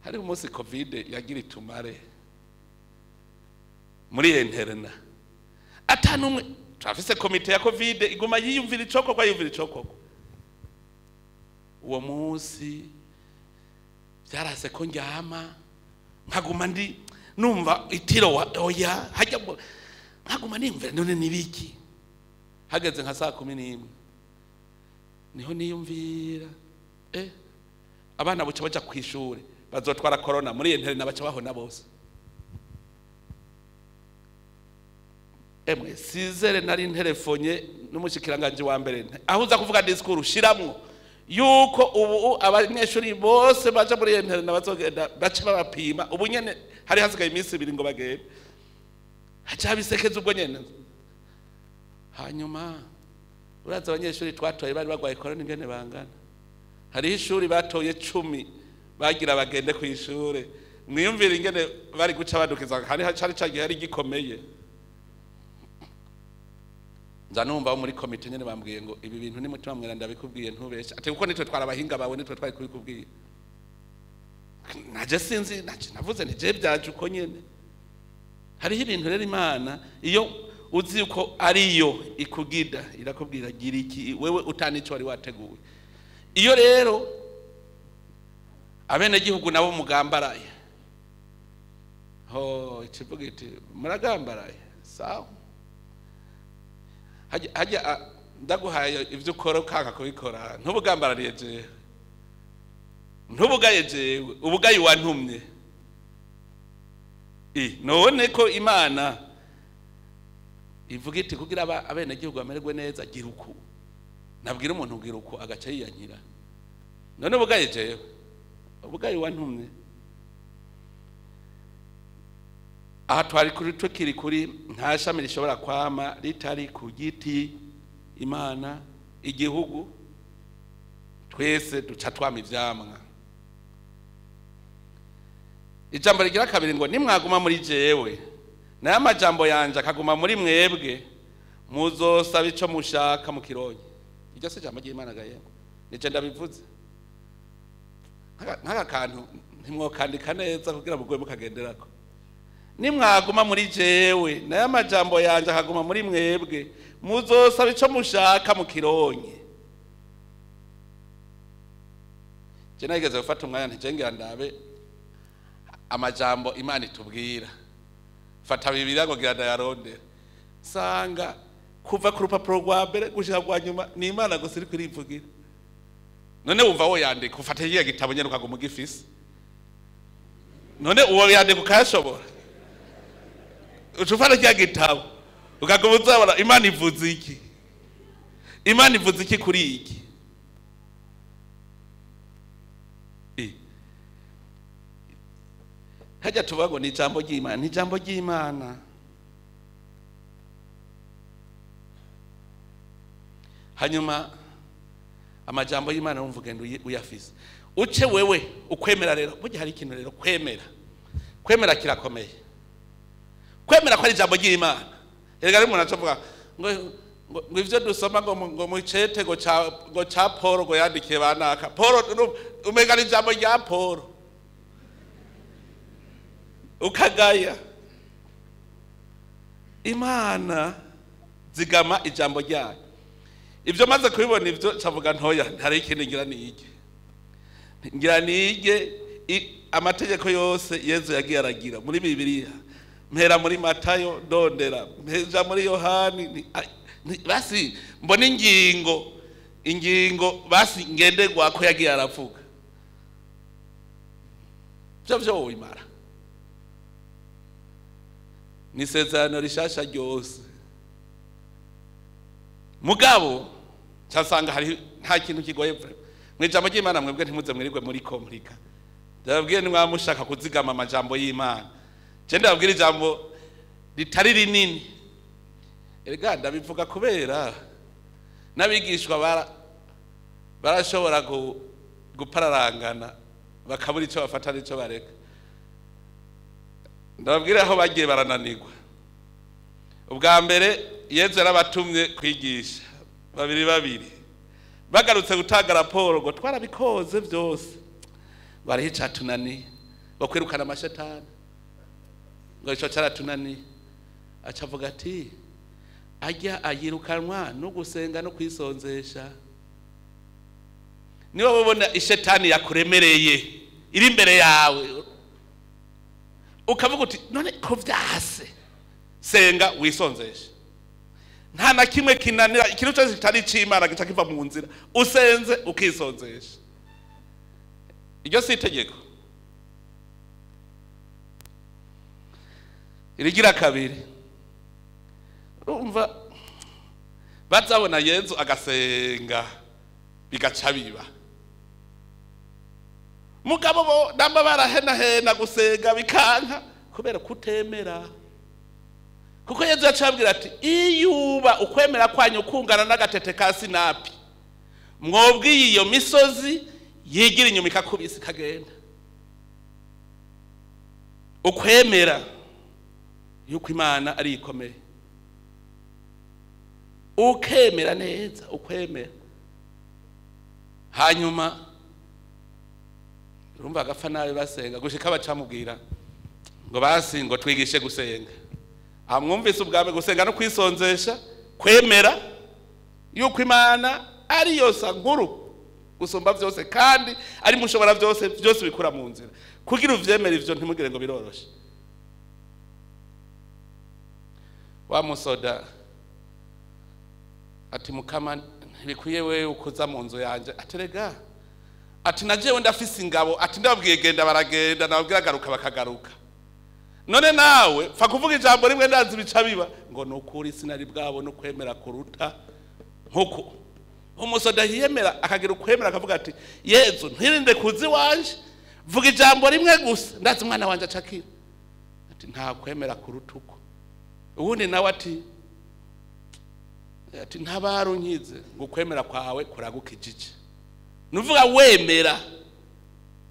Hari umunsi Covid yagira itumare muri interna atanumwe trafise komite ya Covid iguma yiyumvira icokogwa yiyumvira icokogwa. Uwo munsi byarase ko njyama nkaguma ndi numva itiro oya hajya nkaguma nimvira none nibiki. Hageze nka saa 11 niho niyumvira abana buca baja kwishure bazotwara corona muri interna baca bahona bose. Emwe sizere nari nterefonye n'umushikiranganje wa mbere aho uza kuvuga discours ushiramwo yuko ubu abanyeshuri bose baja muri internet bazogenda bace babapima ubu nyene hari hasigaye iminsi ibiri ngo bagende haca bisekeza ubwo nyene. Hanyuma uraza abanyeshuri twatoye bari bagwaye corona ingene bangana, hari ishuri batoye 10 bagira bagende ku ishure, mwiyumvira ingene bari guca badukiza hari cari cagiye hari gikomeye. Nza numva muri komite nyene bambwiye ngo ibi bintu ni mutima mwera ndabikubwiye ntubesha, ati kuko nitwe twarabahinga bawe nitwe twari kubikubwiye. Naje sinzi naje navuze nti je byaje uko nyene. Hariho ibintu rero Imana iyo uzi uko ariyo ikugida irakubwira gira iki wewe utanico wari wateguye. Iyo rero abene gihugu nabo mugambaraye, ho ikivuga iti muragambaraye sawa, hajya ndaguhaye ivyo ukora ukanga kubikora ntubugambarariye jewe, ntubugaye jewe, ubugaye wantumye. None ko Imana ivuga iti kugira abene gihugu bamererwe neza gira uku, nabwira umuntu gira uku agaca yiyankira, none ubugaye jewe, ubugaye wantumye. Aha twari kuri tukiri kuri nta shami rishobora kwama ritari ku giti Imana igihugu twese duca twama ivyamwa. Ijambo rigira kabiri ngo nimwaguma muri jewe nayo amajambo yanje akaguma muri mwebwe muzosaba ico mushaka mukironye. Iryo si ijambo ry'Imana ga yemwe, nije ndabivuze nk'aka kantu ntimwokandika neza kugira mugwe mukagenderako. Nimwaguma muri jewe nayo amajambo yanje akaguma muri mwebwe muzosaba ico mushaka mukironye. Je nageze gufata umwanya ntijengera ndabe amajambo Imana itubwira, fata Bibiliya ngo gira ndayarondera, sanga kuva ku rupapuro rwa mbere gushika rwa nyuma ni Imana gusa iri kurivugira. None wumva wo yandika ufata igihe gitabo nyene ukaguma ugifise, none uwo yandika ukayashobora, uca ufata kiriya gitabo ukaguma uzabona Imana ivuze iki, Imana ivuze iki kuri iki. Hajya tuvuga ngo ni ijambo ry'Imana, ni ijambo ry'Imana. Hanyuma amajambo y'Imana wumva ugenda uyafise uce wewe ukwemera. Rero burya hari ikintu rero kwemera, kwemera kirakomeye, kwemera ko ari ijambo ry'Imana. Erega ari umuntu acavuga ngo ngo ivyo dusoma ngo ngo mucete ngo ca Paul ngo yandikiye banaka Paul, umega ari ijambo rya Paul ukagaya. Imana zigama ijambo ryayo. Ibyo maze kubibona ibyo cavuga ntoya ntari ikindi ngira nige, ngira nige amategeko yose Yezu yagiye aragira muri Bibiliya, mpera muri Matayo ndondera mpeja muri Yohani, basi mbona ingingo ingingo basi ngenderwa ko yagiye aravuga byo byo wimara. Ni isezerano rishasha ryose. Mugabo cyasanga hari nta kintu kigoye mu ijambo ry'Imana. Mwebwe ntimuze mwirirwe muri komplika, ndababwiye nimwamushaka kuzigama amajambo y'Imana. Je ndababwira ijambo ritari rinini, erega ndabivuga kubera n'abigishwa barashobora gupararangana bakabura ico bafata n'ico bareka. Ndababwira aho bagiye barananirwa. Ubwa mbere Yezu yarabatumye kwigisha babiri babiri, bagarutse gutanga raporo ngo twarabikoze byose, bariho icatunaniye ngo kwirukana amashetani ngo ico caratunaniye. Aca avuga ati ajya ayirukanwa no gusenga no kwisonzesha. Niba ubona ishetani yakuremereye iri imbere yawe ukavuga uti none ko vyase, senga wisonzeshe. Nta na kimwe kinanira ikintu cyose kitari c'Imana gica kiva mu nzira, usenze ukisonzesha. Iryo si itegeko. Irigira kabiri, Urumva bazabona Yezu agasenga bigaca biba. Mugabo bo namba barahenahena gusenga bikanka kubera kutemera. Kuko Yezu yacabwira ati iyuba ukwemera kwanyu kungana n'agatete ka sinapi, mwobwiye iyo misozi yigira inyuma ikakubisa ikagenda. Ukwemera yuko Imana ari ikomeye, ukemera neza, ukwemera. Hanyuma urumva agapfa nabi basenga gushika bacamubwira ngo basi ngo twigishe gusenga. Amwumvise ubwame gusenga no kwisonzesha, kwemera yuko Imana ari yose nkuru gusumba byose kandi ari mushobora byose, byose bikura mu nzira. Kugira uvyemere ivyo ntimugire ngo biroroshe. Wa musoda ati mukama ntibikwiye we ukuza mu nzu yanje. Aterega ati najewe ndafise ingabo, ati ndababwiye genda baragenda, nababwira garuka bakagaruka. None nawe pfa kuvuga ijambo rimwe ndazi bica biba. Ngo nukuri sinari bwabo no kwemera kuruta nkuko umusoda yiyemera akagira ukwemera akavuga ati Yezu ntirinde kuzi wanje, vuga ijambo rimwe gusa ndazi umwana wanje acakira. Ati nta kwemera kuruta uko. Ubundi nawe ati ntabarunkize ngo kwemera kwawe kuragukijije. Nuvuga wemera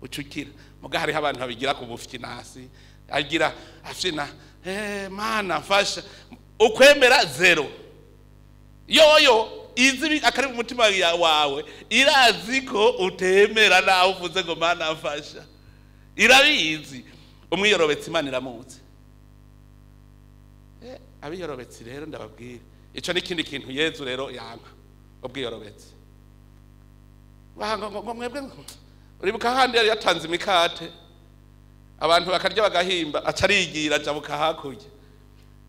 ucukira. Muga hariho abantu babigira ku bufinasi, agira afina mana mfasha, ukwemera zero. Yoyo izi akari mu mutima wawe irazi ko utemera nawe uvuze ngo mana mfasha, irabizi. Umwiyorobetse Imana iramuzi. Abiyorobetse rero ndababwira ico n'ikindi kintu Yezu rero yanka, ubwiyorobetse. Ngo mwebwe uribuka handi yari yatanze imikate abantu bakarya bagahimba, acarigira ajabuka hakurya.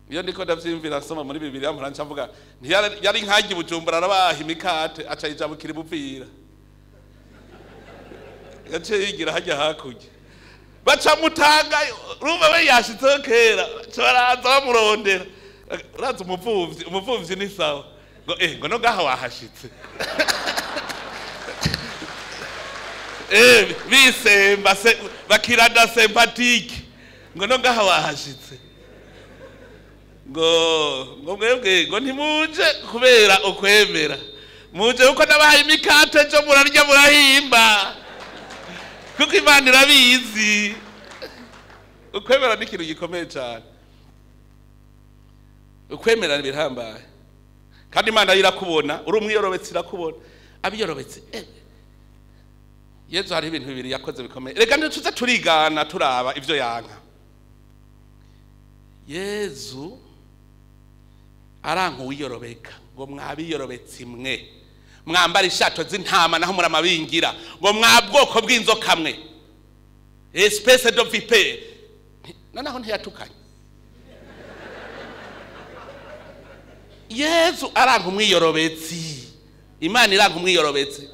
Iyo ndiko ndavyimvira nsoma muri Bibiliya mpora nca mvuga yari nkaji Bujumbura arabaha imikate aca yijabukira ibuvira, yaciye yigira hajya hakurya baca mutanga. Urumva we yashitseho kera, baca baraza bamurondera. Uraza umuvumvyi, umuvumvyi ni sawa ngo ngo no gaha wahashitse. Bisemba bakirada sympathique ngo no gaha wahashitse. Ngo mwebwe ngo ntimuje kubera ukwemera, muje uko nabahaye imikate ejo murarya murahimba, kuko Imana irabizi. Ukwemera ni ikintu gikomeye cyane, ukwemera birahambaye kandi Imana irakubona, uri umwiyorobetse irakubona. Abiyorobetse Yezu hari ibintu bibiri yakoze bikomeye. Reka ntituze turigana turaba ivyo yanka. Yezu aranka uwiyorobeka, ngo mwabiyorobetse mwe mwambara ishato z'intama naho muramabingira, ngo mwa bwoko bw'inzoka mwe, espèce de vipère. Noneho ntiyatukanye. Yezu aranka umwiyorobetsi, Imana iranka umwiyorobetsi,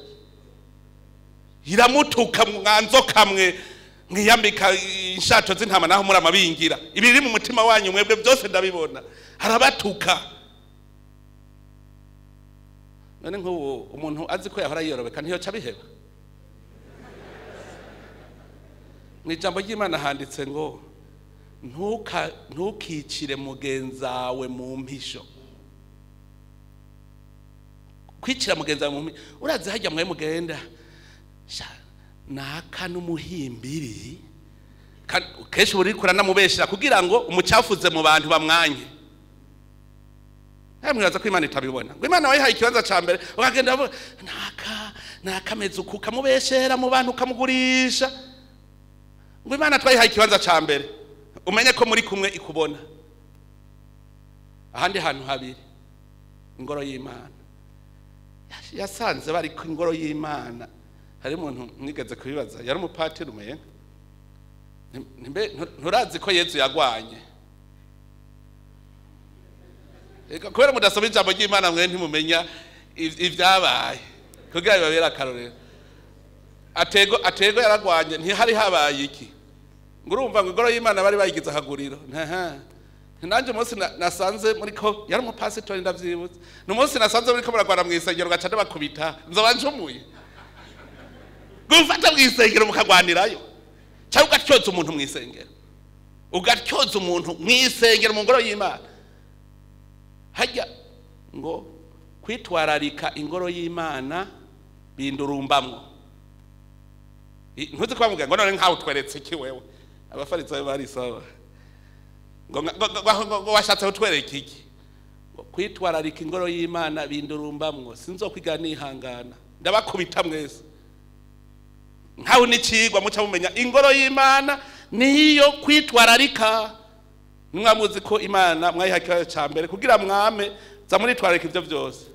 iramutuka mwanzoka mwe mwiyambika inshato z'intama naho muramabingira, ibiri mu mutima wanyu mwebwe byose ndabibona. Harabatuka. None nk'uwo umuntu azi ko yahora yiyorobeka ntiyoca biheba. Mu ijambo ry'Imana handitse ngo ntukicire mugenzawe mu mpisho. Kwicira mugenzawe mu mpisho, urazi hajya mwe mugenda naka n'umuhimbiri kenshi buri kuranamubeshera kugira ngo umucafuze mu bantu bamwanye. Mwibaza ko Imana itabibona, ngo Imana wayihaye ikibanza ca mbere ukagenda naka nakameze uku ukamubeshera mu bantu ukamugurisha, ngo Imana twayihaye ikibanza ca mbere, umenye ko muri kumwe ikubona. Ahandi hantu habiri ingoro y'Imana yasanze bari ku ingoro y'Imana. Hari umuntu mwigeze kubibaza, yari umupatiri umenye nturazi ko Yezu yagwanye. Kubera mudasoma ijambo ry'Imana mwe ntimumenya ivyabaye, kugira bibabere akarorero. Atego yaragwanye, ntihari habaye iki? Ngo urumva ngo ingoro y'Imana bari bayigize akaguriro. Nanjye umunsi nasanze muri ko yari umupasitori ndavyibutse, n'umunsi nasanze muri ko muragwana mu isengero gaca ndabakubita, nzoba ncumuye. Gufata mu isengero mukagwanirayo, cyangwa ugatyoza umuntu mu isengero, ugatyoza umuntu mu isengero mu ngoro y'Imana. Hajya ngo kwitwararika ingoro y'Imana bindurumbamwo. Ntuzi ko bamubwira ngo none nkawe utweretse iki wewe? Abafarisayo bari sawa. Ngo washatse kutwereka iki? Ngo kwitwararika ingoro y'Imana bindurumbamwo, sinzokwiga nihangana, ndabakubita mwese. Nkawe n'icigwa muca mumenya ingoro y'Imana niyo kwitwararika. Mwamuzi ko Imana mwayiha ikibazo ca mbere kugira mwame za muritwararika ivyo vyose.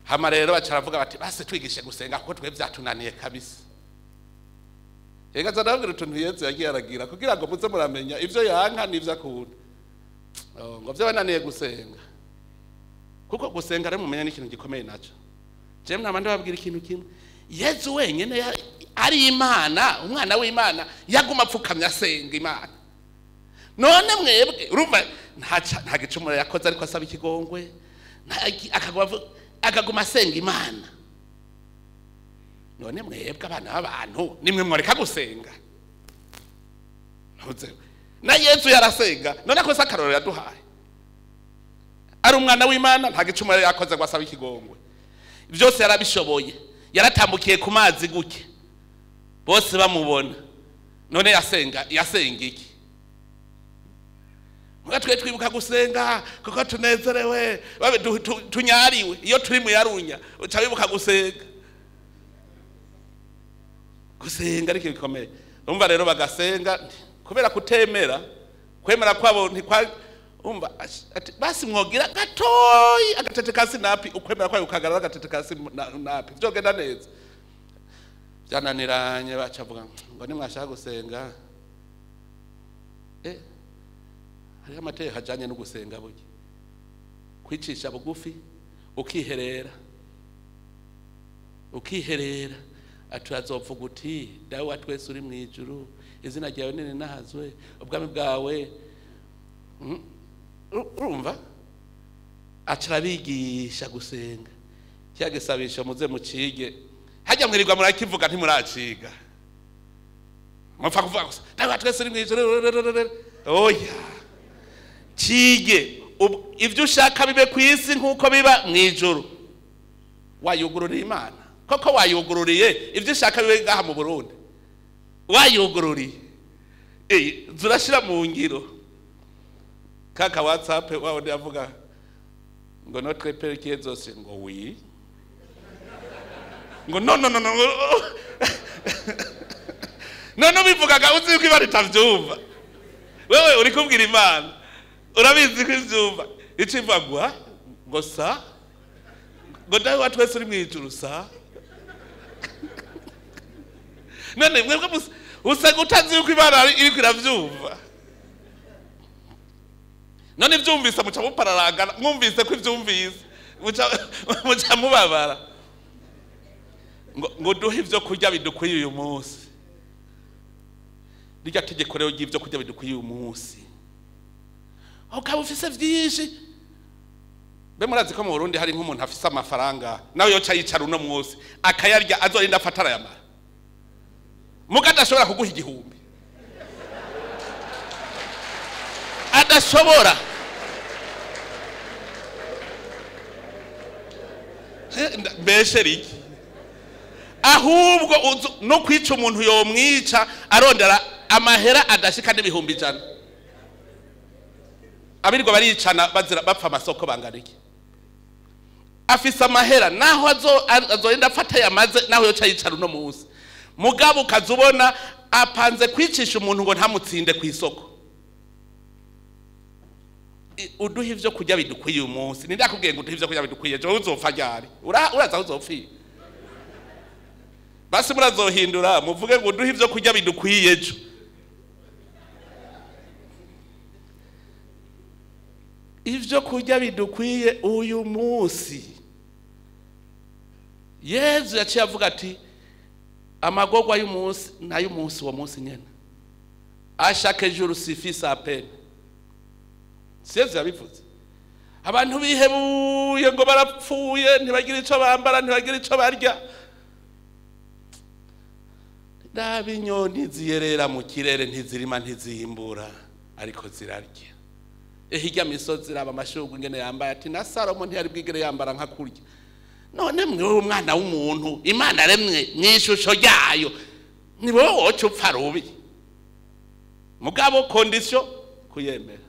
Hama rero baca baravuga bati base twigishe gusenga kuko twe vyatunaniye kabisa. Ega ndababwira utuntu Yezu yagiye aragira kugira ngo muze muramenya ivyo yanka n'ivyo akunda. Ngo vyabananiye gusenga. Kuko gusenga rero mumenya n'ikintu gikomeye naco. Je mwama ndababwira ikintu kimwe. Yezu wenyene ari Imana, umwana w'Imana yaguma apfukamye asenga Imana. None mwebwe urumva nta gicumuro yakoze ariko asaba ikigongwe, akaguma asenga Imana. None mwebwe abana b'abantu nimwe mworeka gusenga. Ntuze na Yezu yarasenga, none ko sakaroro yaduhaye. Ari umwana w'Imana nta gicumuro yakoze ngo asabe ikigongwe. Byose yarabishoboye. Yaratambukiye ku mazi guke bose bamubona. None yasenga iki? Muga twe twibuka gusenga kuko tunezerewe, babe tunyariwe. Iyo turi mu yarunya uca wibuka gusenga. Gusenga ariko bikomeye. Umva rero bagasenga kubera kutemera, kwemera kwabo ntikwa umva ati basi mwogira gatoyi agatete kasi napi, ukwemera kwayo ukagarara agatete kasi napi vyogenda neza. Byananiranye bacavuga ngo nimwashaka gusenga hariho amategeko ajanye no gusenga burya. Kwicisha bugufi, ukiherera. Ukiherera aturazovuga uti dawe wa twese uri mu ijuru, izina ryawe nirinahazwe, ubwami bwawe. Urumva acarabigisha gusenga. Cya gisabisho muze mucige. Hajya mwirirwa murakivuga ntimuraciga. Mupfa kuvuga gusa dawe wa twese uri mu ijuru. Oya, cige ivyo ushaka bibe ku isi nkuko biba mu ijuru. Wayugururiye Imana koko, wayugururiye ivyo ushaka bibe ngaha mu Burundi, wayugururiye. Zurashira mu ngiro. Kaka WhatsApp wao ndi avuga ngo notre père qui est aux cieux, ngo oui, ngo no no no no no no, bivugaga uzi ko ibara itavyumva. Wewe uri kubwira Imana urabizi ko ivyumva, ico ivagwa ngo sa ngo dawe wa twese uri mu ijuru sa. None mwebwe usanga utazi yuko Imana iriko iravyumva. None ivyumvise muca mupararangana, mwumvise ko ivyumvise muca mubabara. Ngo duhe ivyo kurya bidukwiye uyu munsi. Rirya tegeko rero ry'ivyo kurya bidukwiye uyu munsi, ukaba ufise vyinshi. Be murazi ko mu Burundi hari nk'umuntu afise amafaranga nawe yoca yicara uno munsi akayarya azorinda afata arayamara, muga adashobora kuguha igihumbi, adashobora. Mbeshe riki ahubwo no kwica umuntu yomwica arondera amahera adashika n'ibihumbi 100. Abirirwa baricana bazira bapfa amasoko bangana iki? Afise amahera naho azorinda afata yamaze, naho yoca yicara uno munsi. Mugabo ukazubona apanze kwicisha umuntu ngo ntamutsinde ku isoko. Uduha ivyo kurya bidukwiye uyu munsi. Ninde akubwiye ngo uduhe ivyo kurya bidukwiye? Jewe uzopfa ryari? Uraza uzopfira. Basi murazohindura muvuge ngo uduhe ivyo kurya bidukwiye ejo. Ivyo kurya bidukwiye uyu munsi. Yezu yaciye avuga ati amagorwa y'umunsi n'ay'umunsi uwo munsi nyene. À chaque jour suffit sa peine. Yezu yabivuze. Abantu bihebuye ngo barapfuye, ntibagira ico bambara, ntibagira ico barya. Raba inyoni ziyerera mu kirere, ntizirima, ntizimbura, ariko zirarya. Hirya misozi raba amashurwe ingene yambaye, ati na Salomo ntiyari bwigere yambara nka kurya. None mwewe umwana w'umuntu Imana aremwe mw'ishusho ryayo, ni wowe woca upfa rubi. Mugabo condition kuyemera.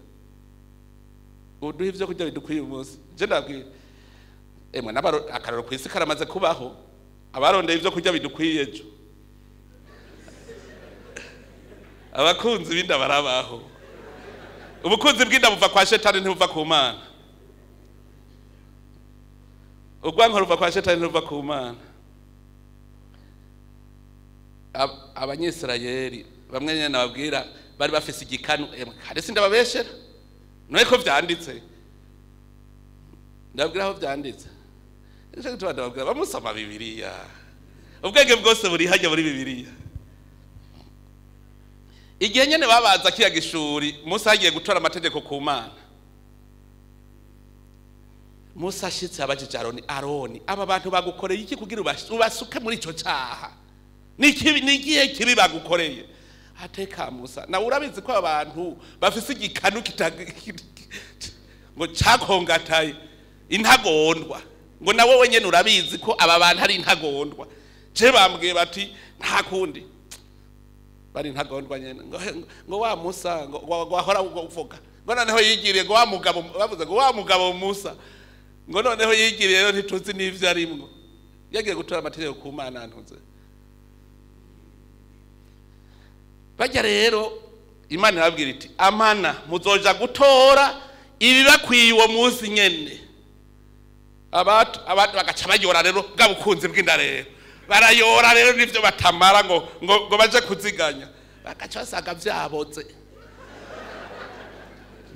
Uduha ivyo kurya bidukwiye umunsi. Je ndabwira emwe n'abaro akararo kw'isi karamaze kubaho, abarondeye ivyo kurya bidukwiye ejo. Abakunzi b'inda barabaho. Ubukunzi bw'inda buva kwa shetani, ntibuva ku Mana. Urwanko ruva kwa shetani, ntiruva ku Mana. Abanyisirayeli bamwe nyene nababwira bari bafise igikanu, kare sindababeshera none ko vyanditse, ndababwira aho vyanditse. Nico gituma ndababwira bamusoma Bibiliya, ubwenge bwose buri hajya muri Bibiliya. Igihe nyene babaza kiya gishuri, Musa agiye gutora amategeko ku Mana. Musa ashitse abajije Aroni, Aroni, aba bantu bagukoreye iki kugira ubasuke muri ico caha? Ni ikihe kibi bagukoreye? Ateka Musa, nawe urabizi ko abantu bafise igikanu ngo cakongataye intagondwa, ngo nawe wenyene urabizi ko aba bantu ari intagondwa. Je bambwiye bati nta kundi bari intagondwa nyene, ngo wa Musa ngo wahora uvuga ngo noneho yigiriye, ngo wa mugabo bavuze ngo wa mugabo Musa ngo noneho yigiriye rero ntituzi n'ivyo arimwo. Yagiye gutora amategeko ku Mana ntuze. Bajya rero Imana irababwira iti amana muzoja gutora ibibakwiye uwo munsi nyene. Abantu bagaca bayora rero bwa bukunzi bw'inda rero barayora rero nivyo batamara ngo ngo baje kuziganya, bagaca basaga vyaboze.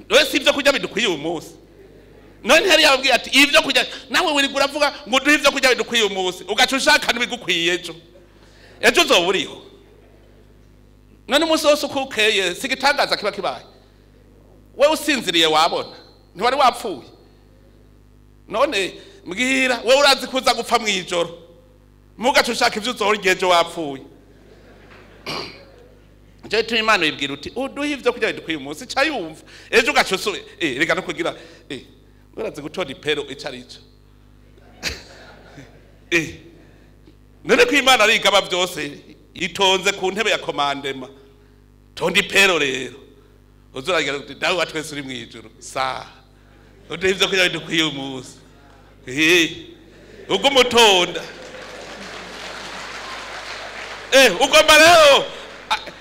None si ivyo kurya bidukwiye uyu munsi? None ntiyari yababwiye ati ivyo kurya, nawe wirirwa uravuga ngo duhe ivyo kurya bidukwiye uyu munsi, ugaca ushaka n'ibigukwiye ejo. Ejo uzoba uriho. None umunsi wose uko ukeye si igitangaza kiba kibaye. Wewe usinziriye wabona, ntiwari wapfuye. None mbwira, wewe urazi kuza gupfa mw'ijoro, mugaca ushaka ivyo uzorya ejo wapfuye. Je tu Imana ibwira uti uduhe ivyo kurya bidukwiye umunsi, ca yumva ejo ugaca usubira reka no kugira urazi gutora ipero ico arico. None ko Imana arigaba vyose, itonze ku ntebe ya komandema. Tonda ipero rero uzuragira uti dawe wa twese uri mw'ijuru, sa uduhe ivyo kurya bidukwiye umunsi. Ubwo umutonda ugomba rero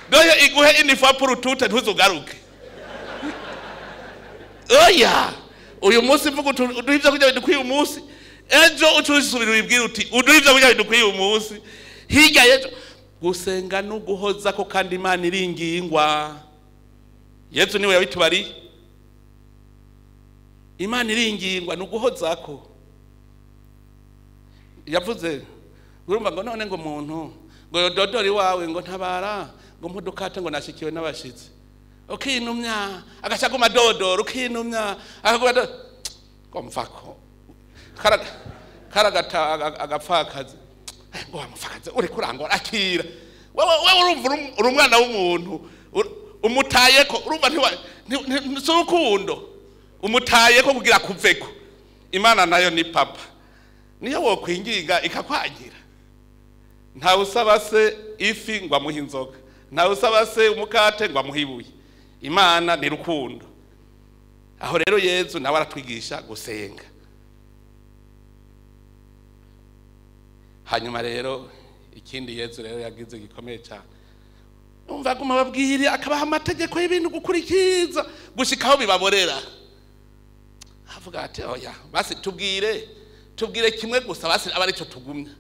doye iguhe inifa pour toute ntuzugaruke. Oya uyu munsi mvuga uduhe ivyo kurya bidukwiye umunsi, ejo ucusubira ubibwira uti uduhe ivyo kurya bidukwiye umunsi, hirya ejo. Gusenga no guhoza ko kandi Imana iringingwa. Yezu niwe yabitubariye. Imana iringingwa no guhozako. Yavuze urumva ngo none ngo umuntu ngo yododori wawe ngo ntabara ngo mpudukate ngo nashikiwe n'abashitsi, ukinumya agashaguma dodoro, ukinumya akaguma ngo mvako karagata agapfakazi ngo wamufakaze uri kurangora akira. Wewe urumva uri umwana w'umuntu umutayeko, urumva nti urukundo umutayeko kugira kuveko. Imana nayo ni papa, niyo wokwinginga ikakwagira. Ntawe usaba se ifi ngo amuhe inzoga, ntawe usaba se umukate ngo amuhe ibuye. Imana ni rukundo. Aho rero Yezu nawe aratwigisha gusenga. Hanyuma rero ikindi Yezu rero yagize gikomeye cyane, umva aguma ababwira akabaha amategeko y'ibintu gukurikiza gushikaho bibaborera. Avuga ati oya basi tubwire kimwe gusa, basi aba arico tugumya,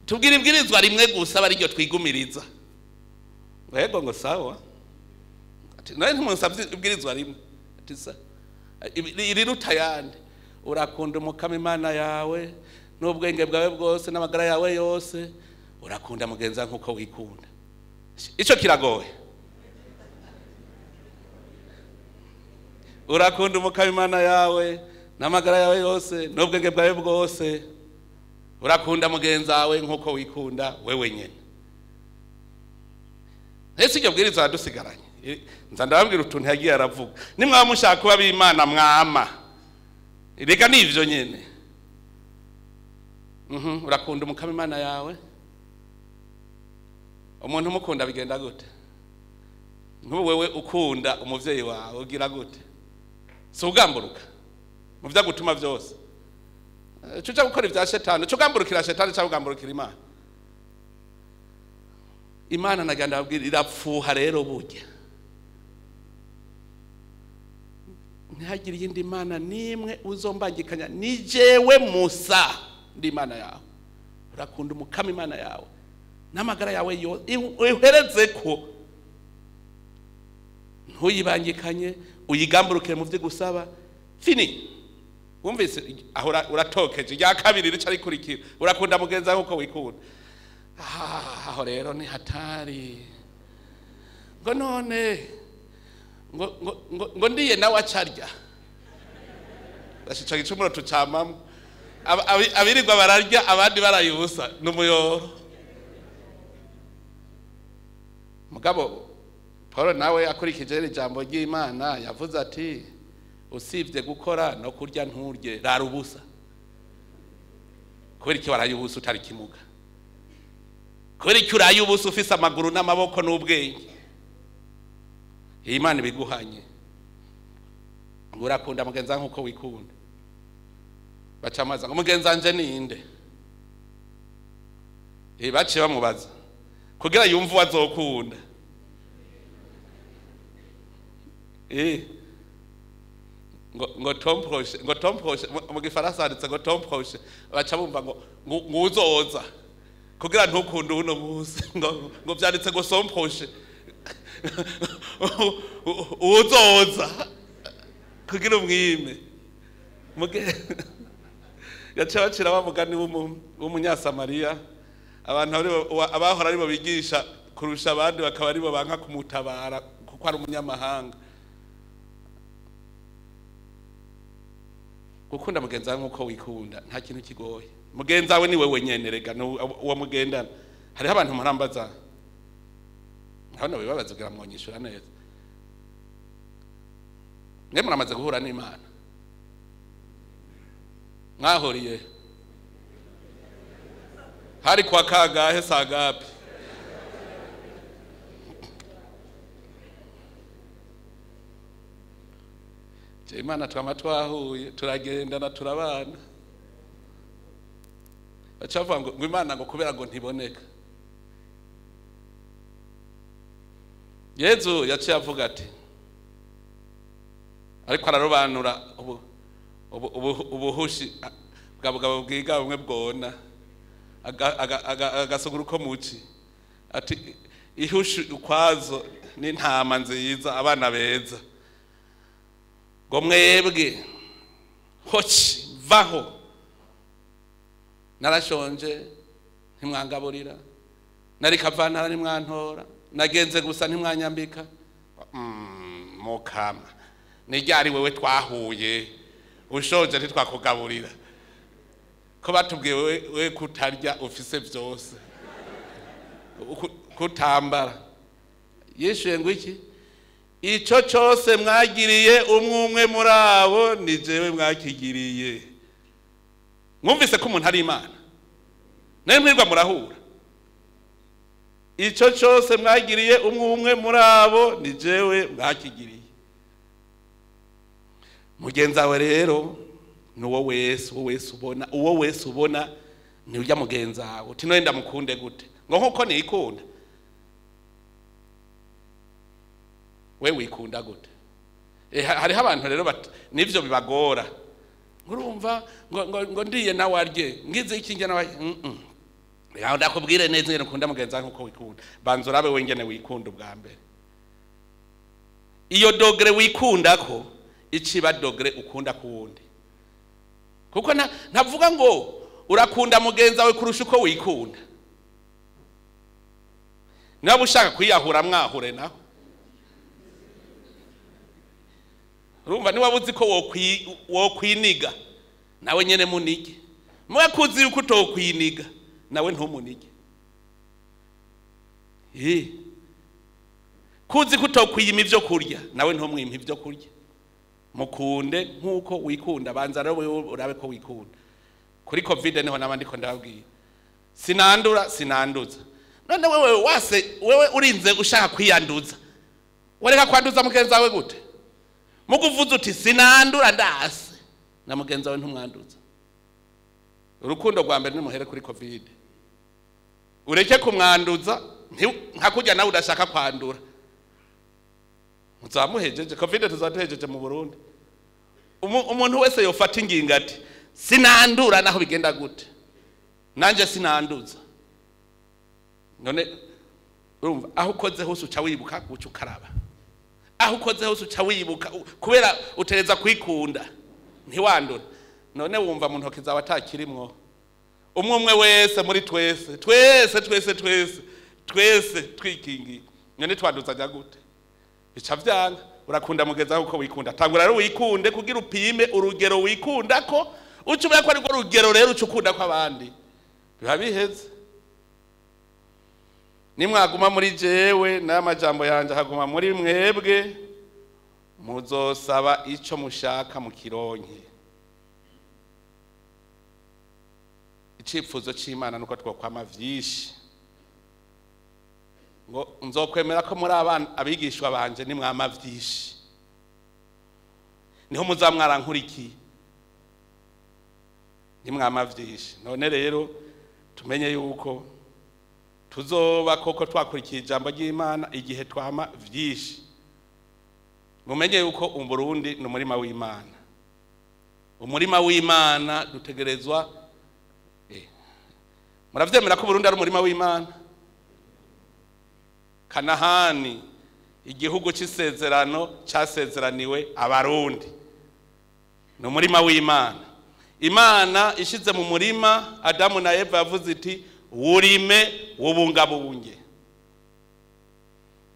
tubwire ibwirizwa rimwe gusa aba ariryo twigumiriza. Yego ngo sawa. Ati none ntimunsabye ibwirizwa rimwe, ati sa iriruta yandi, urakunda Umukama Imana yawe n'ubwenge bwawe bwose n'amagara yawe yose, urakunda mugenzi wawe nkuko wikunda. Ico kiragoye. Urakunda Umukama Imana yawe n'amagara yawe yose n'ubwenge bwawe bwose. Urakunda mugenzi wawe nk'uko wikunda wewe nyene. Ese iryo bwirizwa yadusigaranye, nza ndababwira utuntu yagiye aravuga. Nimwaba mushaka kuba b'Imana mwama, reka nivyo nyene. Urakunda Umukama Imana yawe. Umuntu umukunda bigenda gute? Nk'ubu wewe ukunda umuvyeyi wawe ugira gute? Si ugamburuka mu vyo agutuma vyose? Uca gukora ivya shetani, uca ugamburukira shetani cyangwa ugamburukira Imana? Imana nagira ndababwira irapfuha rero burya. Ntihagire iyindi mana nimwe uzombangikanya, ni jewe Musa ndi Imana yawe. Urakunda Umukama Imana yawe n'amagara yawe yose, uhereze ko ntuyibangikanye, uyigamburukire mu vyo igusaba. Fini. Wumvise aho uratokeje. Irya kabiri rica rikurikira, urakunda mugenzi wawe uko wikunda. Aho rero ni hatari. Ngo none ngo ndiye nawe acarya. Ico gicumuro tucamamwo. Abirirwa bararya abandi barayubusa n'umuyoro. Mugabo Paul nawe akurikije iri jambo ry'Imana yavuze ati usibye gukora no kurya nturye, rara ubusa. Kubera iki waraye ubusa utari kimuga? Kubera iki uraye ubusa ufise amaguru n'amaboko n'ubwenge? Imana ibiguhanye. Ngo urakunda mugenzi wawe nkuko wikunda. Baca amazi ngo mugenzi wanje ninde? Baciye bamubaza kugira yumve uwo azokunda. Ngo ton proche, ngo ton proche, mu gifaransa handitse ngo ton proche, baca bumva ngo uzoza kugira ntukunde uno munsi, ngo vyanditse ngo son proche, uzoza kugira umwime. Yaca bacira wa mugani w'umunyasamariya, abantu abahora aribo bigisha kurusha abandi bakaba aribo banka kumutabara kuko ari umunyamahanga. Gukunda mugenzi wawe nkuko wikunda nta kintu kigoye. Mugenzi wawe ni wewe nyene, rega uwo mugendana. Hariho abantu murambaza hano bibabaza kugira mwonyishura neza. Mwe muramaze guhura n'Imana, mwahuriye hari kwa kagahe sagapi? Imana twama twahuye turagendana turabana. Baca bavuga ngo Imana ngo kubera ngo ntiboneka. Yezu yaciye avuga ati, ariko ararobanura ubuhushi bwa bugabo bwiga bumwe bwona agasuguru ko muci, ati ihushi ukwazo n'intama nziza abana beza, ngo mwebwe hoci vaho, narashonje ntimwangaburira, nari kavantara ntimwantora, nagenze gusa ntimwanyambika. Mukama ni ryari wewe twahuye ushonje ntitwakugaburira? Ko batubwiye wewe kutarya ufise vyose, kutambara. Yishuye ngo iki? Ico cose mwagiriye umwe muri abo ni jewe mwakigiriye. Mwumvise ko umuntu ari Imana, nawe mwirwa murahura. Ico cose mwagiriye umwe muri abo ni jewe mwakigiriye. Mugenzi wawe rero ni uwo wese, uwo wese ubona, uwo wese ubona ni urya mugenzi wawe. Uti none ndamukunde gute? Ngo nkuko nikunda. We wikunda gute? Hariho abantu rero nivyo bibagora. Urumva ngo ndiye nawe arye, ngize iki nge nawe. Reka ndakubwire neza ngene ukunda mugenzi wawe nkuko wikunda. Banza urabe we ngene wikunda ubwa mbere. Iyo dogre wikundako iciba dogre ukunda kuwundi. Kuko ntavuga ngo urakunda mugenzi wawe kurusha uko wikunda. Niba ushaka kwiyahura mwahure naho. Urumva ni wabuzi ko wokwiniga nawe nyene munige. Mwe kuzi yuko utokwiniga nawe ntumunige. Kuzi ko utokwiyima ivyo kurya nawe ntumwimpa ivyo kurya. Mukunde nkuko wikunda, banza rero wewe urabe ko wikunda. Kuri COVID niho nabandi ko ndababwiye. Sinandura sinanduza. None wewe wase wewe urinze ushaka kwiyanduza. Wareka kwanduza mugenzi wawe gute? Muguvuza uti sinandura ndase na mugenzi wawe ntumwanduza. Urukundo rwa mbere nimuhere kuri COVID. Ureke kumwanduza nka kurya nawe udashaka kwandura. Muzamuhejeje COVID tuzaduhejeje mu Burundi. Umuntu wese yofata ingingo ati sinandura naho bigenda gute. Nanje sinanduza. None urumva aho ukoze hose uca wibuka guca ukaraba. Aho ukoze hose uca wibuka kubera utereza kwikunda ntiwandura. None wumva mu ntoki zawe atakirimwo. Umwe wese muri twese twese twese twese twese twikingiye. None twanduza ajya gute? Bica vyanga. Urakunda mugeza uko wikunda. Tangura rero wikunde kugira upime urugero wikunda ko ucubya ko ariko rugero rero ucukunda ko abandi. Biba biheze. Nimwaguma muri jewe n'amajambo yanje haguma muri mwebwe, muzosaba ico mushaka mukironke. Icipfuzo c'Imana nuko twokwama vyinshi. Ngo nzokwemera ko muri abana abigishwa banje nimwama vyinshi. Niho muzamwarankurikiye. Nimwama vyinshi. None rero tumenye yuko tuzoba koko twakurikiye ijambo ry'Imana igihe twama vyinshi. Mumenye yuko Umurundi ni umurima w'Imana. Umurima w'Imana dutegerezwa. Muravyemera ko Burundi ari umurima w'Imana? Kanahani igihugu c'isezerano casezeraniwe abarundi. Ni umurima w'Imana. Imana ishize mu murima Adamu na Eva yavuze iti wurime wubungabunge.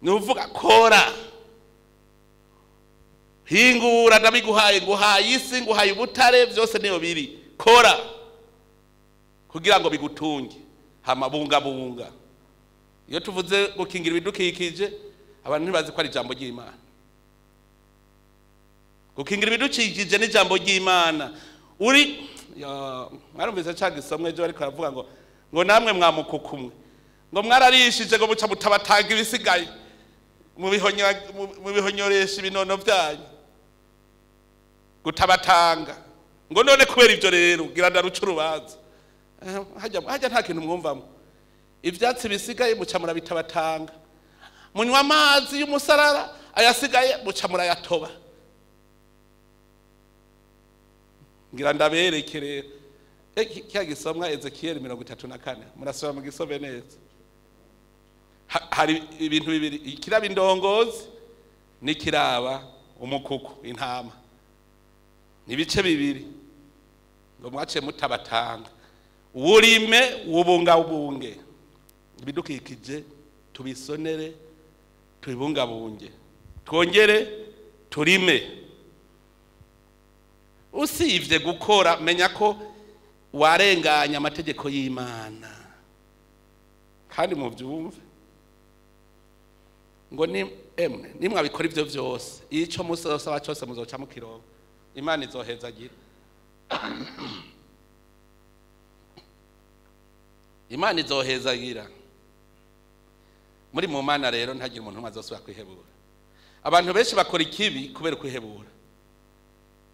Nuvuga kora hingura ndabiguhaye, nguhaye isi, nguhaye ubutare, byose niyo biri. Kora kugira ngo bigutunge. Hama bungabunga. Iyo tuvuze gukingira ibidukikije abantu ntibazi ko ari ijambo ry'Imana. Gukingira ibidukikije ni ijambo ry'Imana. Uri mwarumvise ca gisomwe ejo ariko aravuga ngo namwe mwamukukumwe ngo mwararishije ngo muca mutabatanga ibisigaye mu bihonyoresha ibinono byanyu gutabatanga ngo none kubera ivyo rero gira ndaruca urubanza. Hajya nta kintu mwumvamo. Ivyatsi bisigaye muca murabitabatanga, munywa amazi y'umusarara, ayasigaye muca murayatoba. Ngira ndabereke rero kya gisomwa Ezekiel 34 murasoma mu gisome neza. Hari ibintu bibiri, ikiraba indongozi n'ikiraba umukuku intama. Ni ibice bibiri ngo mwace mutabatanga. Wurime wubungabunge ibidukikije, tubisonere tubibungabunge, twongere turime. Usivye gukora menya ko warenganya amategeko y'Imana. Kandi muvyumve ngo ni emwe nimwabikora ivyo vyose ico musosaba cyose muzoca mukironka. Imana izohezagira. Imana izohezagira. Muri mu mana rero ntagira umuntu azosubira kwihebura. Abantu benshi bakora ikibi kubera kwihebura.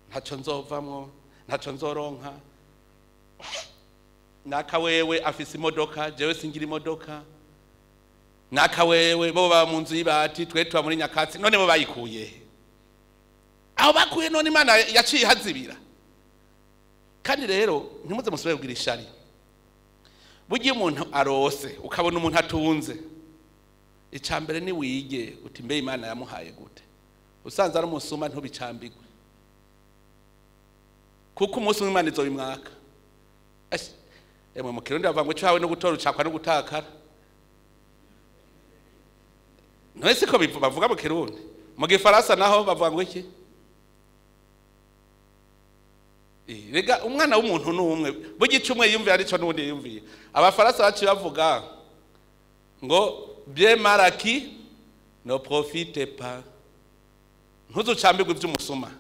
Ntaco nzovamwo, ntaco nzoronka. Naka wewe afise imodoka, jewe singira imodoka. Naka wewe bo baba mu nzu y'ibati, twe tuba muri nyakatsi, none bo bayikuye. Aho bakuye none Imana yaciye hazibira. Kandi rero ntimuze musubire kugira ishari. Burya umuntu arose ukabona umuntu atunze, icambere ni wige uti mbe Imana yamuhaye gute. Usanze ari umusuma ntubicambigwe. Kuko umunsi w'Imana izobimwaka. Emwe mu Kirundi bavuga ngo ico hawe no gutora ucakwa no gutakara. None siko bavuga mu Kirundi. Mu Gifaransa naho bavuga ngo iki? Rega umwana w'umuntu ni umwe, burya ico umwe yiyumvira arico n'uwundi yiyumvira. Abafaransa baciye bavuga ngo bien mal acquis ne profite pas. Ntuzucambirwe ivy'umusuma.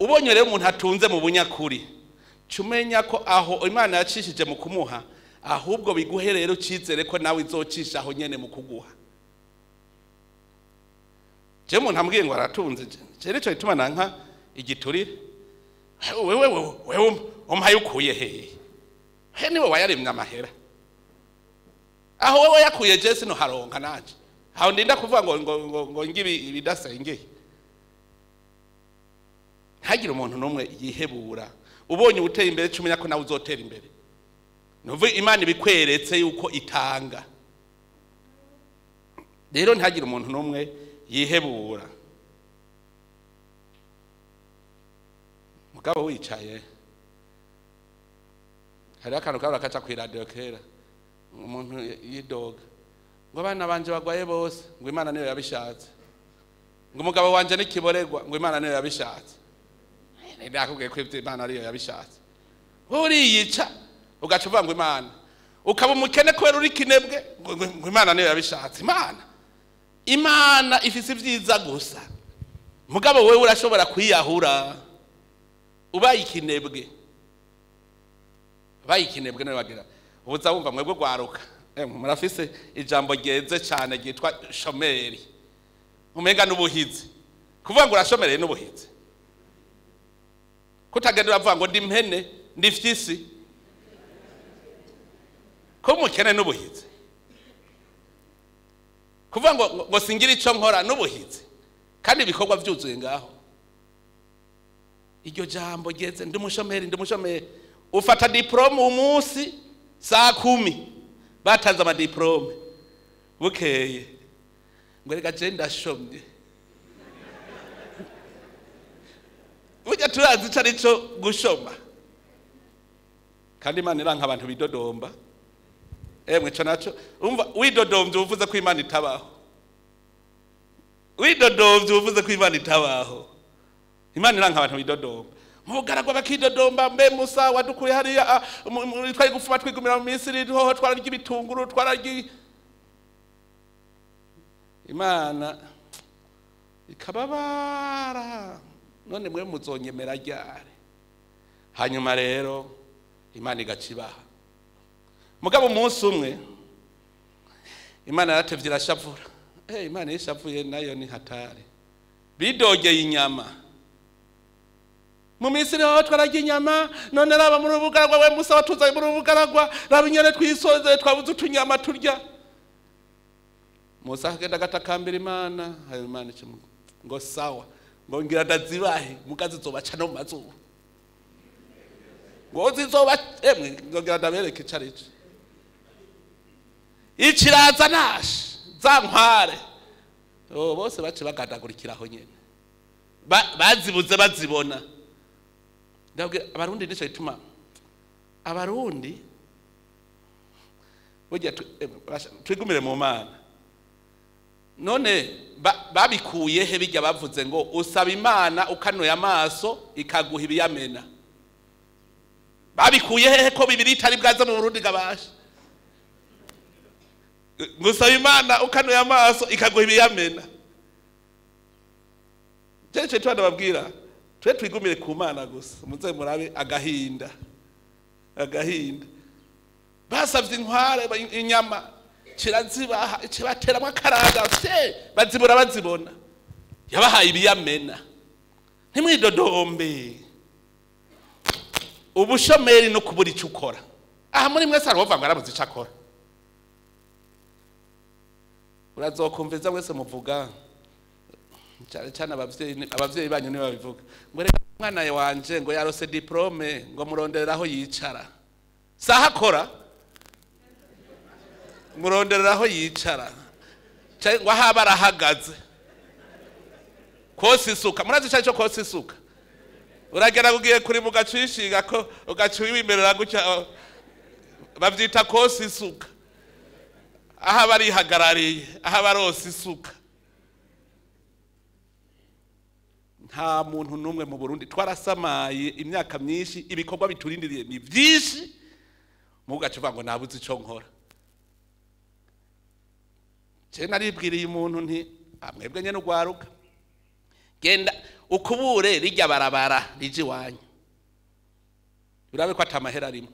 Ubonye rero umuntu atunze mu bunyakuri, cumenya ko aho Imana yacishije mu kumuha, ahubwo biguhe rero cizere ko nawe izocisha aho nyene mu kuguha. Je umuntu ambwiye ngo aratunze, je nico gituma nanka igiturire. Wewe wewe umpaye ukuye hehe? He niwe wayaremye amahera. Aho wewe yakuye je sino haronka nanje. Aho ndinda kuvuga ngo ngo ngo, ngo ngibi ibidasengeye. Ntagire umuntu numwe yihebura. Ubonye uteye imbere cumenya ko nawe uzotera imbere. Nuvuga Imana ibikweretse yuko itanga. Rero ntagire umuntu numwe yihebura. Mugabo wicaye hari akantu kabura kaca ku radio kera, umuntu yidoga ngo abana banje bagwaye bose, ngo Imana niyo yabishatse, ngo umugabo wanje nikiboregwa, ngo Imana niyo yabishatse. Ndakubwiye ko ivyo Imana ariyo yabishatse. Uriyica ugaca uvuga ngo Imana, ukaba umukene kubera uri kinebwe, ngo Imana niyo yabishatse. Imana ifise ivyiza gusa, mugabo wewe urashobora kwiyahura ubaye ikinebwe. Ubaye ikinebwe nawe wagira ubuza wumva mwebwe gwaruka, murafise ijambo ryeze cyane ryitwa shomeri, umenga n'ubuhizi. Kuvuga ngo urashomereye n'ubuhizi, kutagenda uravuga ngo ndi mpene ndi fyisi, ko umukene n'ubuhizi. Kuvuga ngo ngo singira ico nkora n'ubuhizi, kandi ibikorwa vyuzuye ngaho. Iryo jambo ryeze ndi umushomeri, ndi umushomeri. Ufata diplome umunsi saa 10 batanze amadiplome, bukeye ngo reka je ndashomye. Burya turazi ico arico gushoma, kandi Imana iranka abantu bidodomba. Emwe ico naco umva, widodomvye uvuze ko Imana itabaho. Widodomvye uvuze ko Imana itabaho. Imana iranka abantu bidodomba. Mu bugaragwa bakidodomba, mbe Musa wadukuye hariya, twari gufuma twigumira mu Misiri, hoho twararya ibitunguru, twararya. Imana ikababara, none mwe muzonyemera ryari? Hanyuma rero Imana igacibaha. Mugabo umunsi umwe Imana yaratevye irashavura. Imana yishavuye nayo ni hatari. Bidogeye inyama. Mu Misiri ho twararya inyama, none raba muri ubugaragwa, we Musa watuzaye muri ubugaragwa, raba inyane twisoze twabuze utunyama turya. Musa akagenda agatakambira Imana, hayo Imana ngo sawa, ngo ngira ndazibahe mugazi zobaca no mazuba. Ngo zizoba emwe ngo ngira ndabereke icarico. Ikiraza nashe za nkware. Bose bace bagadagurikiraho nyene. Bazibuze bazibona. Ndabwira abarundi nico gituma abarundi burya twigumire mu Mana. None babikuye he bijya bavuze ngo usaba Imana ukanuye amaso ikaguha ibiyamena? Babikuye hehe ko bibiri itari bwaza mu Burundi gabasha? Ngo usaba Imana ukanuye amaso ikaguha ibiyamena. Cece twandababwira twe twigumire ku Mana gusa, muze murabe agahinda. Agahinda. Basavye inkware inyama kirazibaha kibateramwe akaranga se bazibura bazibona. Yabahaye ibiyamena. Ntimwidodombe. Ubushomeri no kubura ico ukora. Aha muri mwese arova ngo arabuze ico akora. Urazokumviza wese muvuga cyane cyane abavyeyi banyu niba babivuga ngo reka umwana wanje ngo yarose diplome ngo muronderera aho yicara. Saha akora muronderera aho yicara, ngo ahaba arahagaze kosi isuka. Murazi cyo kosi isuka, uragera ugiye kuri mugacishinga ko ugaciwimerera gutya, bavyita kosi isuka. Aha barihagarariye, aha barose isuka. Nta muntu n'umwe mu Burundi, twarasamaye imyaka myinshi, ibikorwa biturindiriye ni byinshi, mugaca uvuga ngo nabuze ico nkora. Je naribwiriye umuntu nti amwebwe nyene ugwaruka, genda ukubure rijya barabara rije iwanyu, urabe ko atamahera arimo.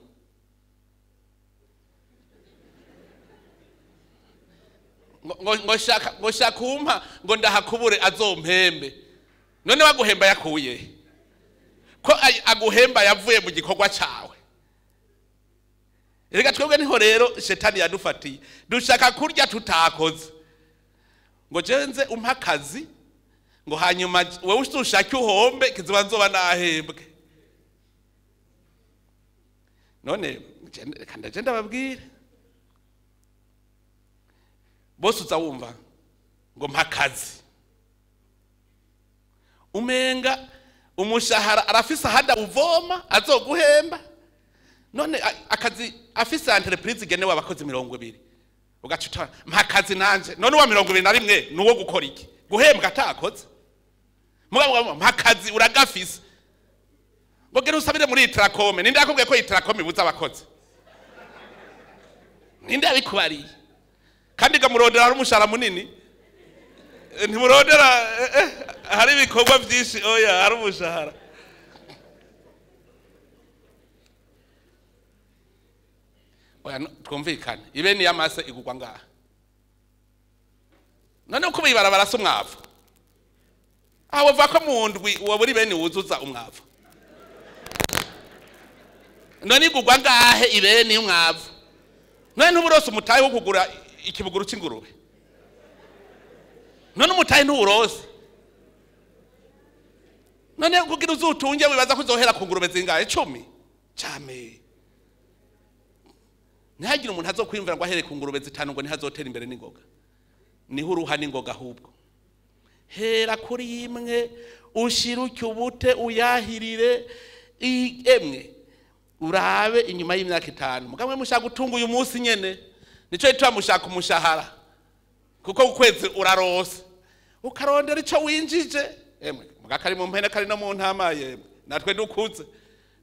Ngo shaka umpa ngo ndahakubure azompembe. None waguhemba yakuye ko aguhemba yavuye mu gikorwa cawe. Erega twebwe niho rero shetani yadufatiye, dushaka kurya tutakoze. Ngo jenze umpa akazi ngo hanyuma wewe usushake uhombe kiziba nzoba nahembwe. None kanda je ndababwira, bose uza wumva ngo mpa akazi, umenga umushahara arafise ahada uvoma azoguhemba. None akazi afise entreprise igenewe abakozi 20, ugaca mpa akazi nanje. None wa 21 nuwo gukora iki? Guhembwa atakoze. Mugabo mpa akazi uragafise, ngo gera usabire muri Itracome. Ninde yakubwiye ko Itracome ibuza abakozi? Ninde yabikubariye? Kandi gamurondera hari umushahara munini, ntimurondera hari ibikorwa byinshi, oya hari umushahara. Oya twumvikane, ibe ni yamase igugwa ngaha. None uko bibarabara se umwavu, aho bava ko mu ndwi uwo buri bene wuzuza umwavu. None igugwa ngahe ibene y'umwavu? None ntuburose umutahe wo kugura ikibuguru c'ingurube? None umutahe ntuwurose? None kugira uzutunge wibaza ko uzohera ku ngurube zingahe? 10 came. Ntihagire umuntu azokwiyumvira ngo ahere ku ngurube 5 ngo ntihazotera imbere n'ingoga. Niho uruha n'ingoga ahubwo. Hera kuri imwe ushiruke ubute uyahirire emwe, urabe inyuma y'imyaka 5. Mugamwe mushaka gutunga uyu munsi nyene, nico gituma mushaka umushahara, kuko ukwezi urarose ukarondera ico winjije. Emwe mugakari mu mpene kari no mu ntama, yemwe natwe dukuze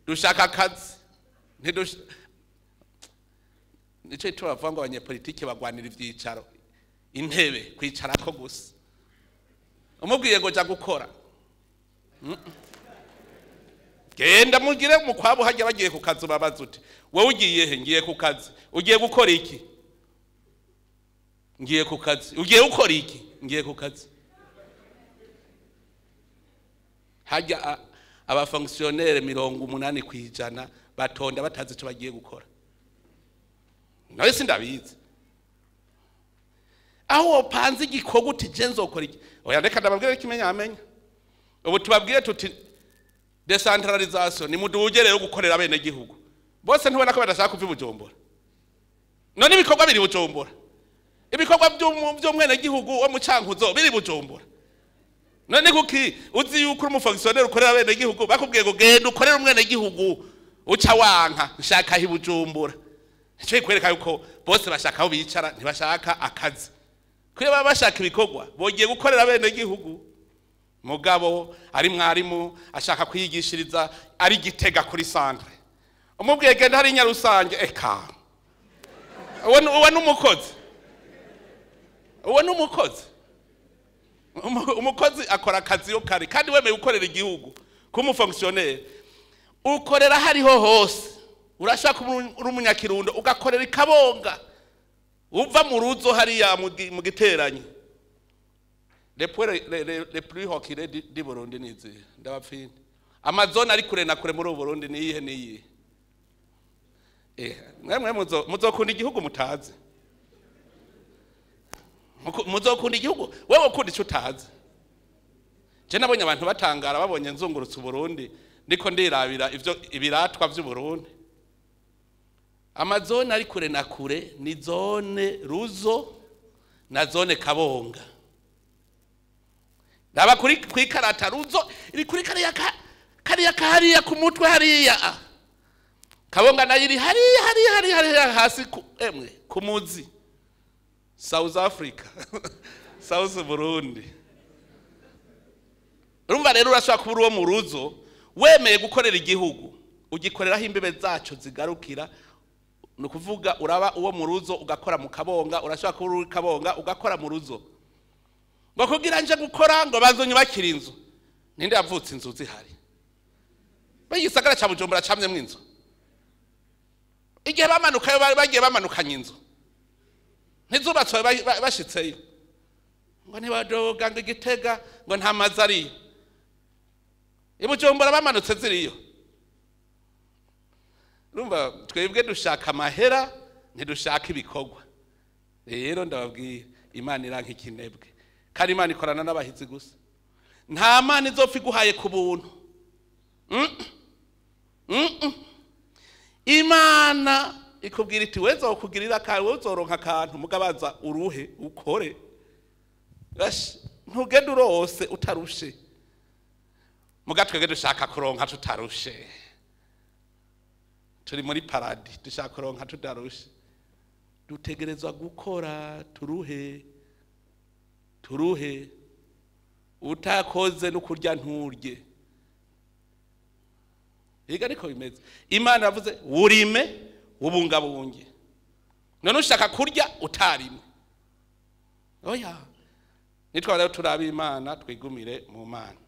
dushaka akazi. Nico gituma bavuga ngo abanyepolitike bagwanira ivyicaro, intebe kwicarako gusa. Umubwiye ngo ja gukora, genda mugire mukwabo hajya bagiye ku kazi, babaza uti wewe ugiye he? Ngiye ku kazi. Ugiye gukora iki? Ngiye ku kazi. Ugiye gukora iki? Ngiye ku kazi. Hajya abafonctionnaire 80% batonda batazi ico bagiye gukora. Nawe sindabizi. Aho wopanze igikorwa uti je nzokora iki? Oya reka ndababwire kimenya amenya. Ubu tubabwire tuti decentralisation ni muduge rero gukorera bene gihugu. Bose ntubona ko badashaka kuva Bujumbura. None ibikorwa biri Bujumbura. Ibikorwa by'umwene gihugu wo mu Cankuzo biri Bujumbura. None kuki uzi yuko uri umufonctionnaire ukorera bene gihugu, bakubwiye ngo genda ukorera umwene gihugu uca wanka nshaka hi Bujumbura. Nico kwereka yuko bose bashaka aho bicara, ntibashaka akazi. Kuyo baba bashaka ibikorwa bogiye gukorera bene gihugu. Mugabo ari mwarimu ashaka kwigishiriza ari Gitega kuri centre, umubwiye genda hari Nyarusange, eka uwo n'umukozi, uwo n'umukozi. Umukozi akora akazi yo kare, kandi wemeye gukorera igihugu kumu fonctionnaire ukorera hariho hose. Urashaka uri umunyakirundo ugakorera ikabonga, uva mu ruzo hariya mu giteranyi. Les plus reculés du Burundi ni izihe? Ndabapfinde. Amazone ari kure na kure muri Burundi ni iyihe niyihe? Mwemwe muzokunda igihugu mutazi. Muzokunda igihugu wewe ukunda ico utazi. Je nabonye abantu batangara babonye nzungurutse Burundi ndiko ndirabira ivyo ibiratwa vy'u Burundi. Amazone ari kure na kure ni zone Ruzo na zone Kabonga. Ndaba kuri kwikarata Ruzo iri kuri kariya kariya ku mutwe hariya. Kabonga nayo iri hariya hariya hariya hasi emwe ku muzi. South Africa, South Burundi. Urumva rero urashobora kuba uwo mu ruzo wemeye gukorera igihugu, ugikoreraho imbibe zaco zigarukira. Ni ukuvuga uraba uwo mu ruzo ugakora mu Kabonga, urashobora kuba uri Kabonga ugakora mu ruzo. Ngo kugira nje gukora ngo banze unyubakire inzu, ninde yavutse inzu zihari? Igisagara ca Bujumbura camyemwo inzu. Igihe bamanukayo bari bagiye bamanukanye inzu, ntizubatswe bashitseyo. Ngo ntibadoga ngo Igitega ngo nta mazu ariyo, i Bujumbura bamanutse ziriyo. Urumva twebwe dushaka amahera, ntidushaka ibikorwa. Rero ndababwira, Imana iranka ikinebwe, kandi Imana ikorana n'abahizi gusa. Nta Mana izopfa iguhaye ku buntu. Imana ikubwira iti we nzokugirira akantu, we uzoronka akantu, mugabaza uruhe ukore. Ntugende urose utarushe. Muga twebwe dushaka kuronka tutarushe. Turi muri paradis, dushaka kuronka tutarushe. Dutegerezwa gukora turuhe, turuhe. Utakoze no kurya nturye. Higa niko bimeze. Imana yavuze urime ubungabunge. None ushaka kurya utarime. Oya. Nitwa rero turabe Imana, twigumire mu Mana.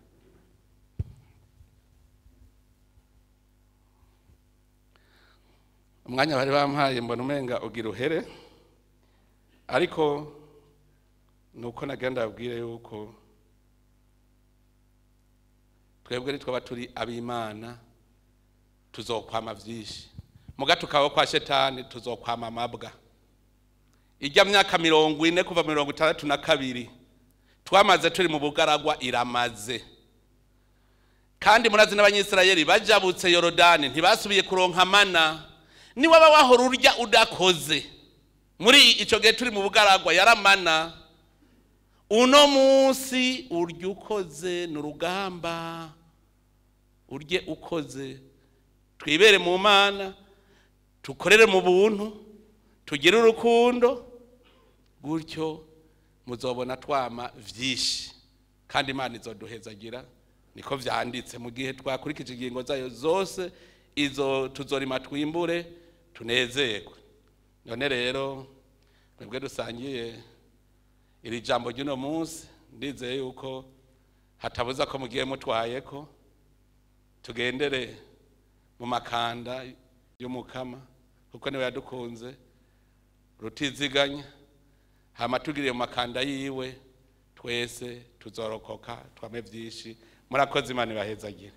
Umwanya bari bampaye mbona umenga ugira uhere, ariko nuko nagenda abwire yuko twebwe nitwa turi ab'Imana tuzokwama vyinshi, muga tukaba kwa shetani tuzokwama mabwa. Ijya myaka 40 kuva 62 twamaze turi mu bugaragwa iramaze. Kandi murazi n'abanyisirayeli bajabutse Yorodani ntibasubiye kuronka mana. Ni waba wahora urya udakoze muri ico gihe turi mu bugaragwa yaramana. Uno munsi urya ukoze n'urugamba, urye ukoze. Twibere mu Mana, tukorere mu buntu, tugire urukundo, gutyo muzobona twama vyinshi kandi Imana izoduhezagira. Niko vyanditse, mu gihe twakurikije ingingo zayo zose izo tuzorima twimbure tunezerwe. None rero twebwe dusangiye iri jambo ry'uno munsi, ndizeye yuko hatabuza ko mugiye mutwayeko tugendere mu makanda y'umukama, kuko niwe yadukunze rutiziganya. Hama tugiriye mu makanda yiwe twese tuzorokoka twame vyinshi. Murakoze, Imana ibahezagire.